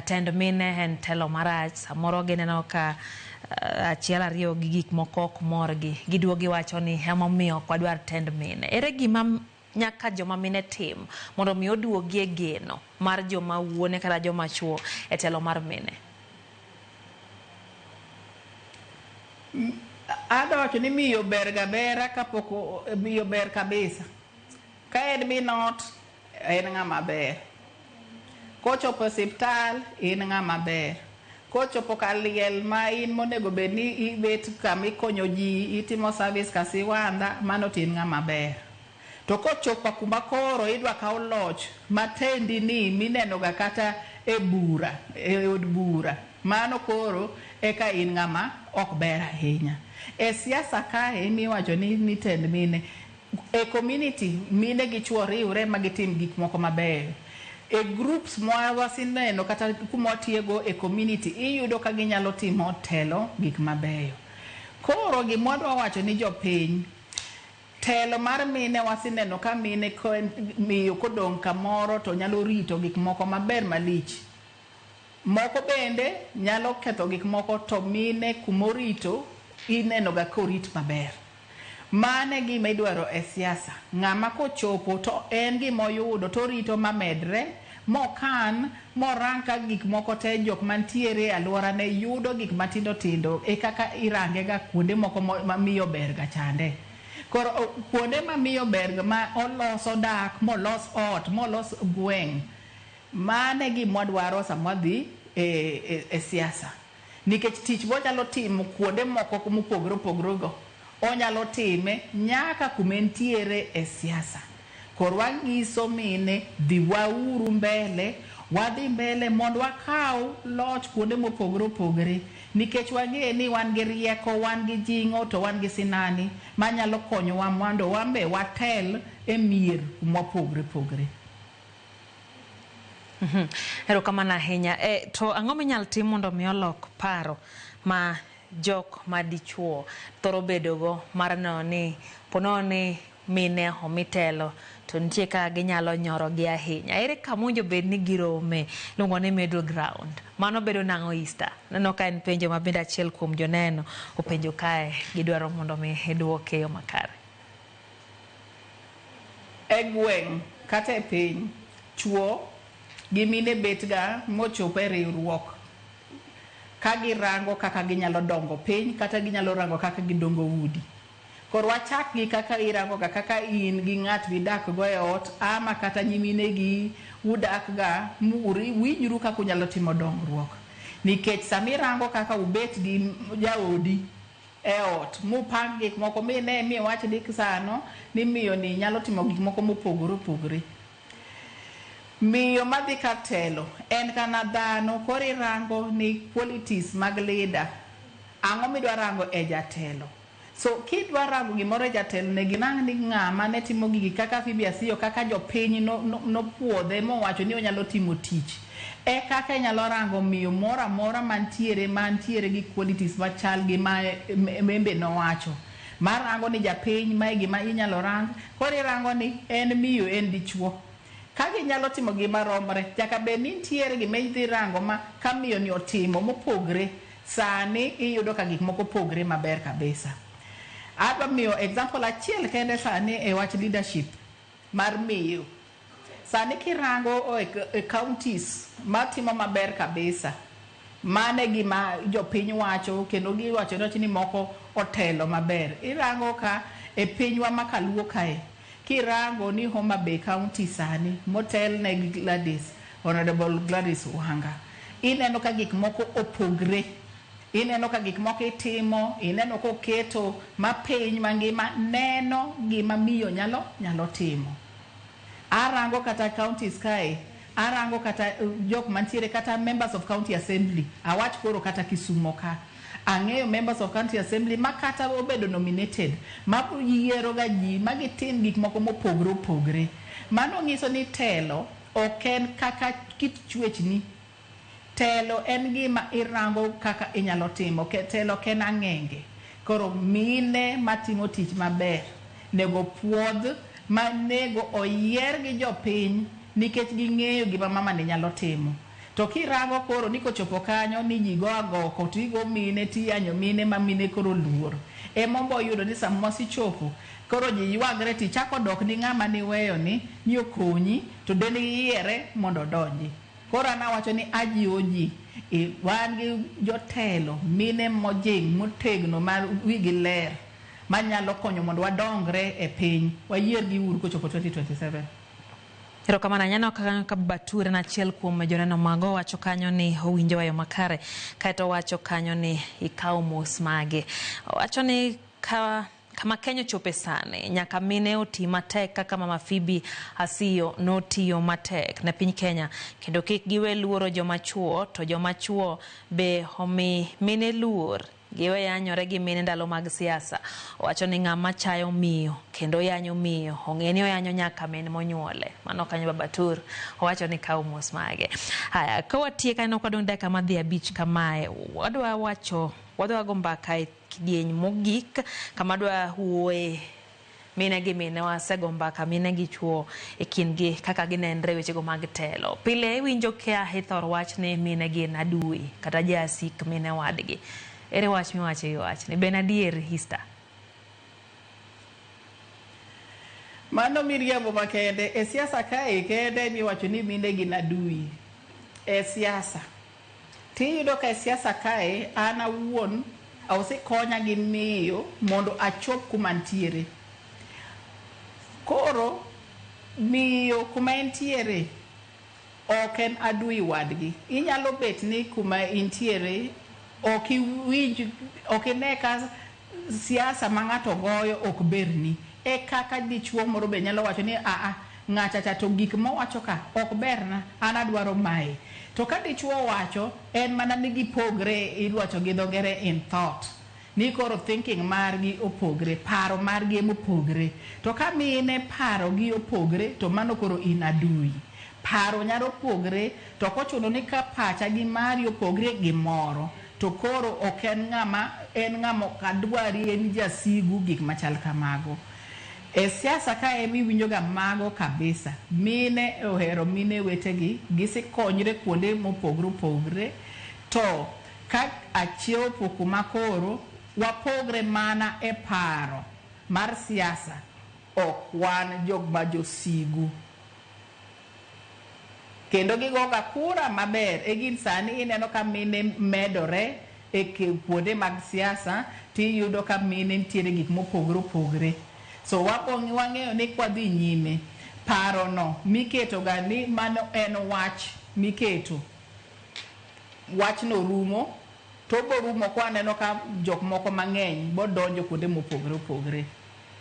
tend mine en telo marach. Samoro gineno ka achiel ariyo gi gik moko ok morgi, giduogo giwacho ni emomiyo ok wadwar tend mine. Ere gima nyaka joma mine tim mondo mi oduogie geno mar joma wuone kata joma chuo e telo mar mine? Adwa wacho ni miyo ber ga bera kapok miyo ber kabisa. Ka en min ot, en ng'ama ber. Kochopo osiptal, in ng'ama ber. Kochopo kar liel ma in monego bed ni ibet kama ikonyo ji, itimo service ka siwandha, mano to in ng'ama ber. To kochopo kuma koro idwa kaw loch matendi ni mineno ga kata e bura, e od bura, mano koro eka in ng'ama ok ber ahinya. E siasa kae miwacho ni tend mine, e community mine gi chuo riwre ma gitim gik moko mabeyo. E groups mwawaseneno kata kuma watiego e community iyudo ka ginyalo timo telo gik mabeyo. Koro gima wadwa wacho ni jopiny, telo mar mine waseneno ka mine miyo kodong' kamoro to nyalo rito gik moko maber malich. Moko bende nyalo ketho gik moko to mine kumorito ineno ga korit maber. Mane gima idwaro e siasa. Ng'ama kochopo to en gima oyudo to orito mamedre, mokan, morang ka gik moko te jok mantiere e alworane yudo gik matindo tindo e kaka irange ga kuonde moko ma miyo ber ga chande. Koro kuonde ma miyo ber ma oloso dak, molos ot, molos gweng', mane gima wadwaro sama wadhi e siasa. Nikech tich mwanyalo timo kuonde moko mopogore opogore go, onyalo time nyaka kuma entiere e siasa. Koro wanyiso mine, dhi wauru mbele, wadhi mbele mondo wakaw loch kuonde mopogore opogore. Nikech wang'e ni wan gi rieko, wan gi jing'o, to wan gi sinani manyalo konyowa mondo wan be watel e mier mopogore opogore. Erokamano ahinya. To ang'o minyalo tim mondo mi olok paro ma jok madichuo thoro bedogo mar neno ni ponono ni mine omi telo to nitie kaka ginyalo nyorogi ahinya? Ere kama owinjo bed ni girome? Iluongo ni middle ground. Mano bedo nang'o Easter? Aneno ka en penjo ma bende achiel kuom joneno openjo kae, gidwaro mondo mi iduoke e yo makare. E gweng' kata e piny, chuo gi mine bet ga mochop e riwruok ka girango kaka ginyalo dongo piny kata ginyalo rango kaka gidongo udi. Koro wachak gi kaka irango ga kaka in gi ng'at midak go e ot ama kata nyimine gi udak ga winjru kaka unyalo timo dongruok. Nikech sama irango kaka ubet gi jaodi e ot mupang gik moko mine miwach ni sano ni miyo ni nyalo timo gik moko mopogore opogore. Miyo madhi kar telo en kana dhano, koro irango ni qualities mag leader, ang'o midwa rango e jatelo. So kidwa rango gimoro e jatelo, onego irang ni ng'ama ne timo gigi kaka Phoebe Asiyo, kaka jopiny nopuodhe mowacho ni onyalo timo tich. E kaka inyalo rango miyo moro amora mantiere gi qualities machal gi ma Membe nowacho. Mar rango ni japiny mae gima inyalo rang, koro irango ni en miyo en dichuo. Ka ginyalo timo gima romre, nyaka bed ni nitiere gima idhi rango ma ka miyo ni otimo mopogre, sani iyudo ka gik moko pogre maber kabisa. Adwa miyo example achiel kende sani e wach leadership mar miyo. Sani kirango e counties matimo maber kabisa, mane gima jopiny wacho kendo giwacho ni moko otelo maber. Irango ka e pinywa ma Kaluo kae, kirango ni Homa Bay County sani motelne gi Gladys, Honorable Gladys Wanga, ineno ka gik moko opogre. Ineno ka gik moko itimo, ineno koketo ma piny mangima neno gima miyo nyalo timo. Arango kata counties kae, arango kata jok mantiere kata members of county assembly, awach koro kata Kisumo ka. Ang'eyo members of county assembly ma kata obedo nominated, ma yiero ga ji, ma gitim gik moko mopogre opogre. Mano nyiso ni telo ok en kaka kit chwechni. Telo en gima irango kaka inyalo timo, telo ok en ang'enge. Koro mine matimo tich maber nego puodh, ma nego oyier gi jopiny nikech ging'eyo gima mama ni nyalo timo. To kirango koro ni kochopo kanyo ni ji go agoko to igo mine tiyanyo mine ma mine koro luor. Ema oyudo ni sama wasichopo koro ji ywagre tichako dok ni ng'ama niweyo ni okonyi to dendgi yiere mondo odonji. Koro an awacho ni ajiwo ji, wan gi jotelo mine mojing' motegno ma wigi ler manyalo konyo mondo wadongre e piny, wayier gi uru kochopo 2027. Erokamano ahinya ka Bature en achiel kuom joneno mago wacho kanyo ni owinjo wayo makare, kaeto owacho kanyo ni ikawo mos mage. Owacho ni kama Kenya ochope sani, nyaka mine oti matek kaka Mama Phoebe Asiyo notiyo matek ne piny Kenya, kendo kik giwe luoro joma chuo, to joma chuo be omi mine luor. Giwe yanyore gi mine ndalo mag siasa. Owacho ni ng'ama chayo miyo kendo yanyo miyo ong'e ni oyanyo nyaka min monyuole. Mano kanyo Baba Tur owacho ni kawo mos mage. Haya, ka watiek aneno ka wadong' dakika madhi 5 kamae, wadwa go mbaka e kidieny mogik kama dwa wuoye mine gi mine, wasego mbaka mine gi chuo e kindgi kaka ginenre wechego mag telo. Pile iwinjo ka ithor wach ni mine gin adui kata jasik mine wadgi. Ere wach miwacho e wachni? Ben adier Easter? Mano miriambo makende. E siasa kae kende miwacho ni mine gin adui. E siasa. Tiyudo ka e siasa kae an awuon osekonya gi miyo mondo achop kuma ntiere. Koro miyo kuma entiere ok en adui wadgi. Inyalo bet ni kuma intiere ok iwinj, ok ine ka siasa ma ng'ato goyo ok berni. E kaka dichuo moro be nyalo wacho ni aa ng'acha cha to gik mowacho ka ok berna, an adwaro mae. To ka dichuo wacho en mana ni gipogre, iwacho gi dho ngere in thought. Ni koro thinking margi opogre, paro margi emopogre. To ka mine paro gi opogre to mano koro in adui. Paro nyalo pogre to ok ochuno ni ka pacha gi mari opogre gimoro to koro ok en ng'ama en ng'ama ok adwari, en jasigu, gik machal kamago. E siasa kae emiwinjo ga mago kabisa. Mine ohero mine wetegi, gisekonyre kuonde mopogre opogre. To ka achiepo kuma koro wapogre mana e paro mar siasa, ok wan jok ma josigu. Kendo gigoga kura maber. E gin sani ineno ka mine medore e kuonde mag siasa, tiyudo ka mine nitiere gik mopogore opogore. So wang'eyo ni kwadhi nyime, parono miketo ga ni mano en wach miketo. Wachno rumo, to borumo kwaneno ka jok moko mang'eny bodonjo kuonde mopogore opogore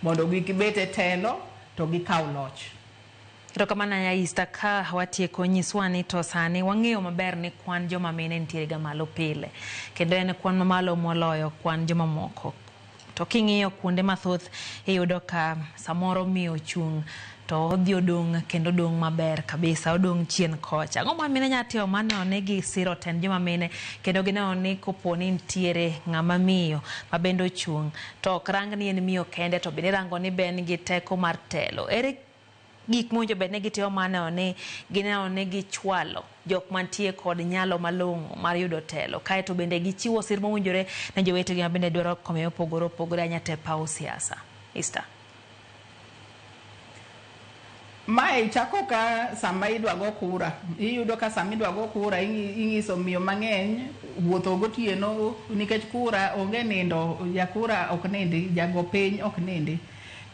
mondo gibet e telo to gikaw loch. Erokamano ahinya Esther, ka watieko nyiswa ni to sani wang'eyo maber ni kwan joma mine nitiere ga malo pile kendo en kwan mamalo moloyo kwan joma moko. To king'iyo kuonde mathoth iyudo ka samoro miyo chung' to odhi odong' kendo odong' maber kabisa, odong' chien kocha. Ang'o ma mine nyalo timo mar neno ni gisiro tend joma mine kendo gineno ni kopo ni nitiere ng'ama miyo ma bende ochung' to ok rang ni en miyo kende to bende irango ni be en gi teko mar telo. Ere gik mowinjo bed ni gitimo mar neno ni gineno ni gichwalo jok mantie kod nyalo malong'o mar yudo telo kaeto bende gichiwo sir mowinjore ne jowetegi ma bende dwaro kombe mopogore opogore ahinya te paw siasa. Esther. Mae chako ka sama idwa go kura. Iyudo ka sama idwa go kura ing'iso miyo mang'eny wuotho gotieno nikech kura onge nindo, jakura ok nindi, jago piny ok nindi.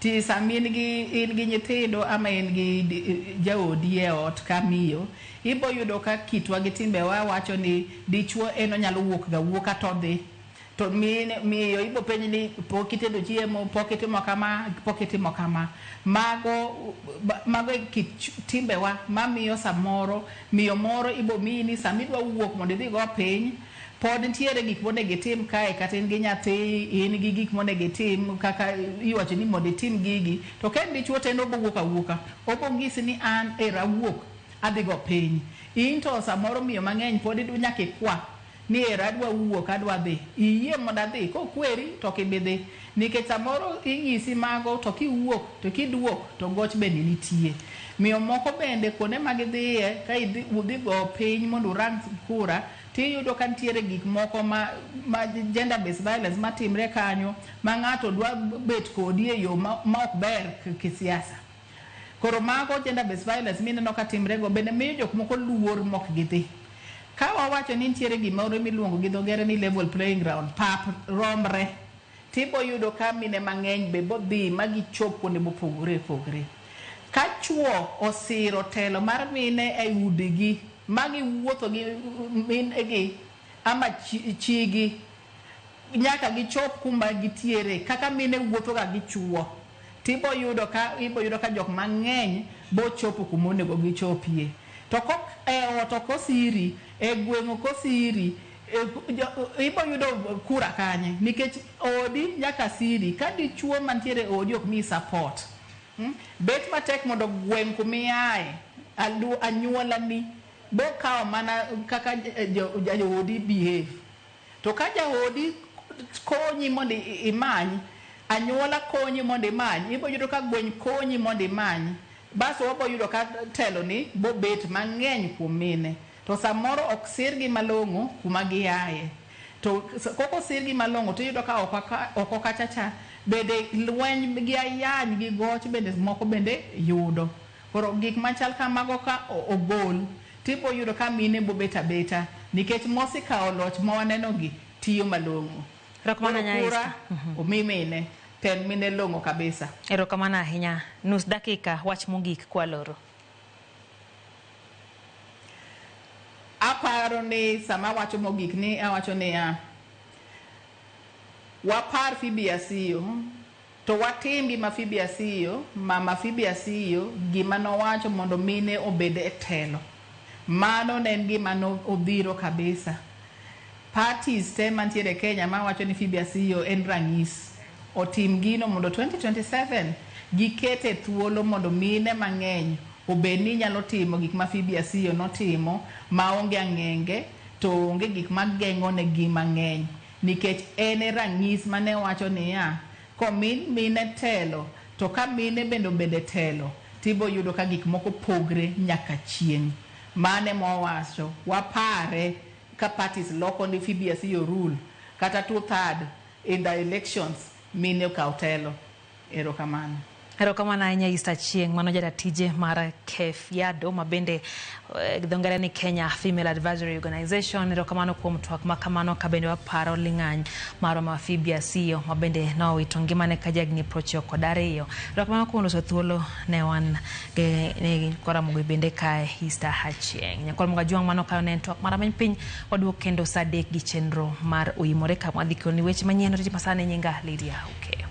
Ti sama in gi nyithindo ama in gi jaodi e ot ka miyo, ibo yudo ka kitwa gi timbewa wacho ni dichuo en onyalo wuok ga wuoka to odhi. To miyo ibo penj ni pok itedo chiemo, pok itimo kama, pok itimo kama. Mago e kit timbewa mamiyo samoro miyo moro ibo miyi ni sama idwa wuok mondo idhi go piny, pod nitiere gik monego itim kae, kata in gi nyathi, in gi gik monego itim kaka iwacho ni mondo itim gigi. To ka en dichuo to en obo wuok awuoka, obo ng'isi ni an era awuok adhi go piny. In to samoro miyo mang'eny pod nyaka ikwa ni era adwa wuok adwa dhi, iyie mondo adhi, kokweri to ok ibi dhi. Nikech samoro ing'isi mago to kiwuok to kiduok to goch bende nitie. Miyo moko bende kuonde ma gidhiye ka udhi go piny mondo urang kura, tiyudo ka nitiere gik moko ma gender based violence matimre kanyo ma ng'ato dwa bet kodi e yo ma ok ber kisiasa. Koro mago gender based violence mineno ka timre go bende miyo jok moko luor mok gidhi. Ka wawacho ni nitiere gimoro miluongo gi dho ngere ni level playing ground, pap romre, tibo yudo ka mine mang'eny be bodhi ma gichop kuonde mopogore opogore. Ka chuo osiro telo mar mine e udigi ma giwuotho gi minegi ama chigi nyaka gichop kuma gitiere kaka mine wuotho ga gi chuo, tibo yudo ka jok mang'eny bochopo kuma onego gichopie. To kok e ot ok osiri, e gweng' ok osiri, ibo yudo kura kanye? Nikech odi nyaka siri. Ka dichuo mantiere odi ok miyi support. Bet matek mondo gweng' kumiaye, anyuolani bokawo mana kaka jaodi behave. To ka jaodi konyi mondo imany, anyuola konyi mondo imany, ibo yudo ka gweng' konyi mondo imany. Bas wabo yudo ka telo ni bobet mang'eny kuom mine. To samoro ok sirgi malong'o kuma giaye. To koko sirgi malong'o to iyudo ka oko kacha cha bende lweny gi ayany gi goch bende moko bende yudo. Koro gik machal kamago ka ogol, tibo yudo ka mine bobet abeta nikech mosekawo loch ma waneno gi tiyo malong'o. Erokamano ahinya Esther. Omi mine, tend mine long'o kabisa. Erokamano ahinya. Nus dakika wach mogik kwaloro. Aparo ni sama awacho mogik ni awacho niya, wapar Phoebe Asiyo to watim gima Phoebe Asiyo, mama Phoebe Asiyo gima nowacho mondo mine obed e telo. Mano ne en gima nodhiro kabisa. Parties te mantiere Kenya mawacho ni Phoebe Asiyo en ranyis, otim gino mondo 2027 gikete thuolo mondo mine mang'eny obed ni nyalo timo gik ma Phoebe Asiyo notimo maonge ang'enge to onge gik mageng'o negi mang'eny. Nikech en e ranyis mane wacho niya, komi mine telo to ka mine bende obede telo tibo yudo ka gik moko pogre nyaka chieng'. Mane mowacho wapare ka parties loko ni Phoebe Asiyo rule kata 2/3 in the elections mine okaw telo. Erokamano. Erokamano ahinya Easter Chieng', mano jaratije mar KEFIADO ma bende dho ngere ni Kenya Female Advisory Organization. Erokamano kuom twak ma kamano ka bende waparo ling'any marwa ma Phoebe Asiyo ma bende nowito ngimane ka jahigni 92. Erokamano kuom loso thuolo ne wan ne Ramogi bende kae Easter Achieng'. Nyakwar Mogajwang' mano kayo ne en twak mar rameny piny waduok kendo saa 3 gi chenro mar Oimore kama wadhi keloni weche manyien. Oriti masani nyinga Lydia Oke.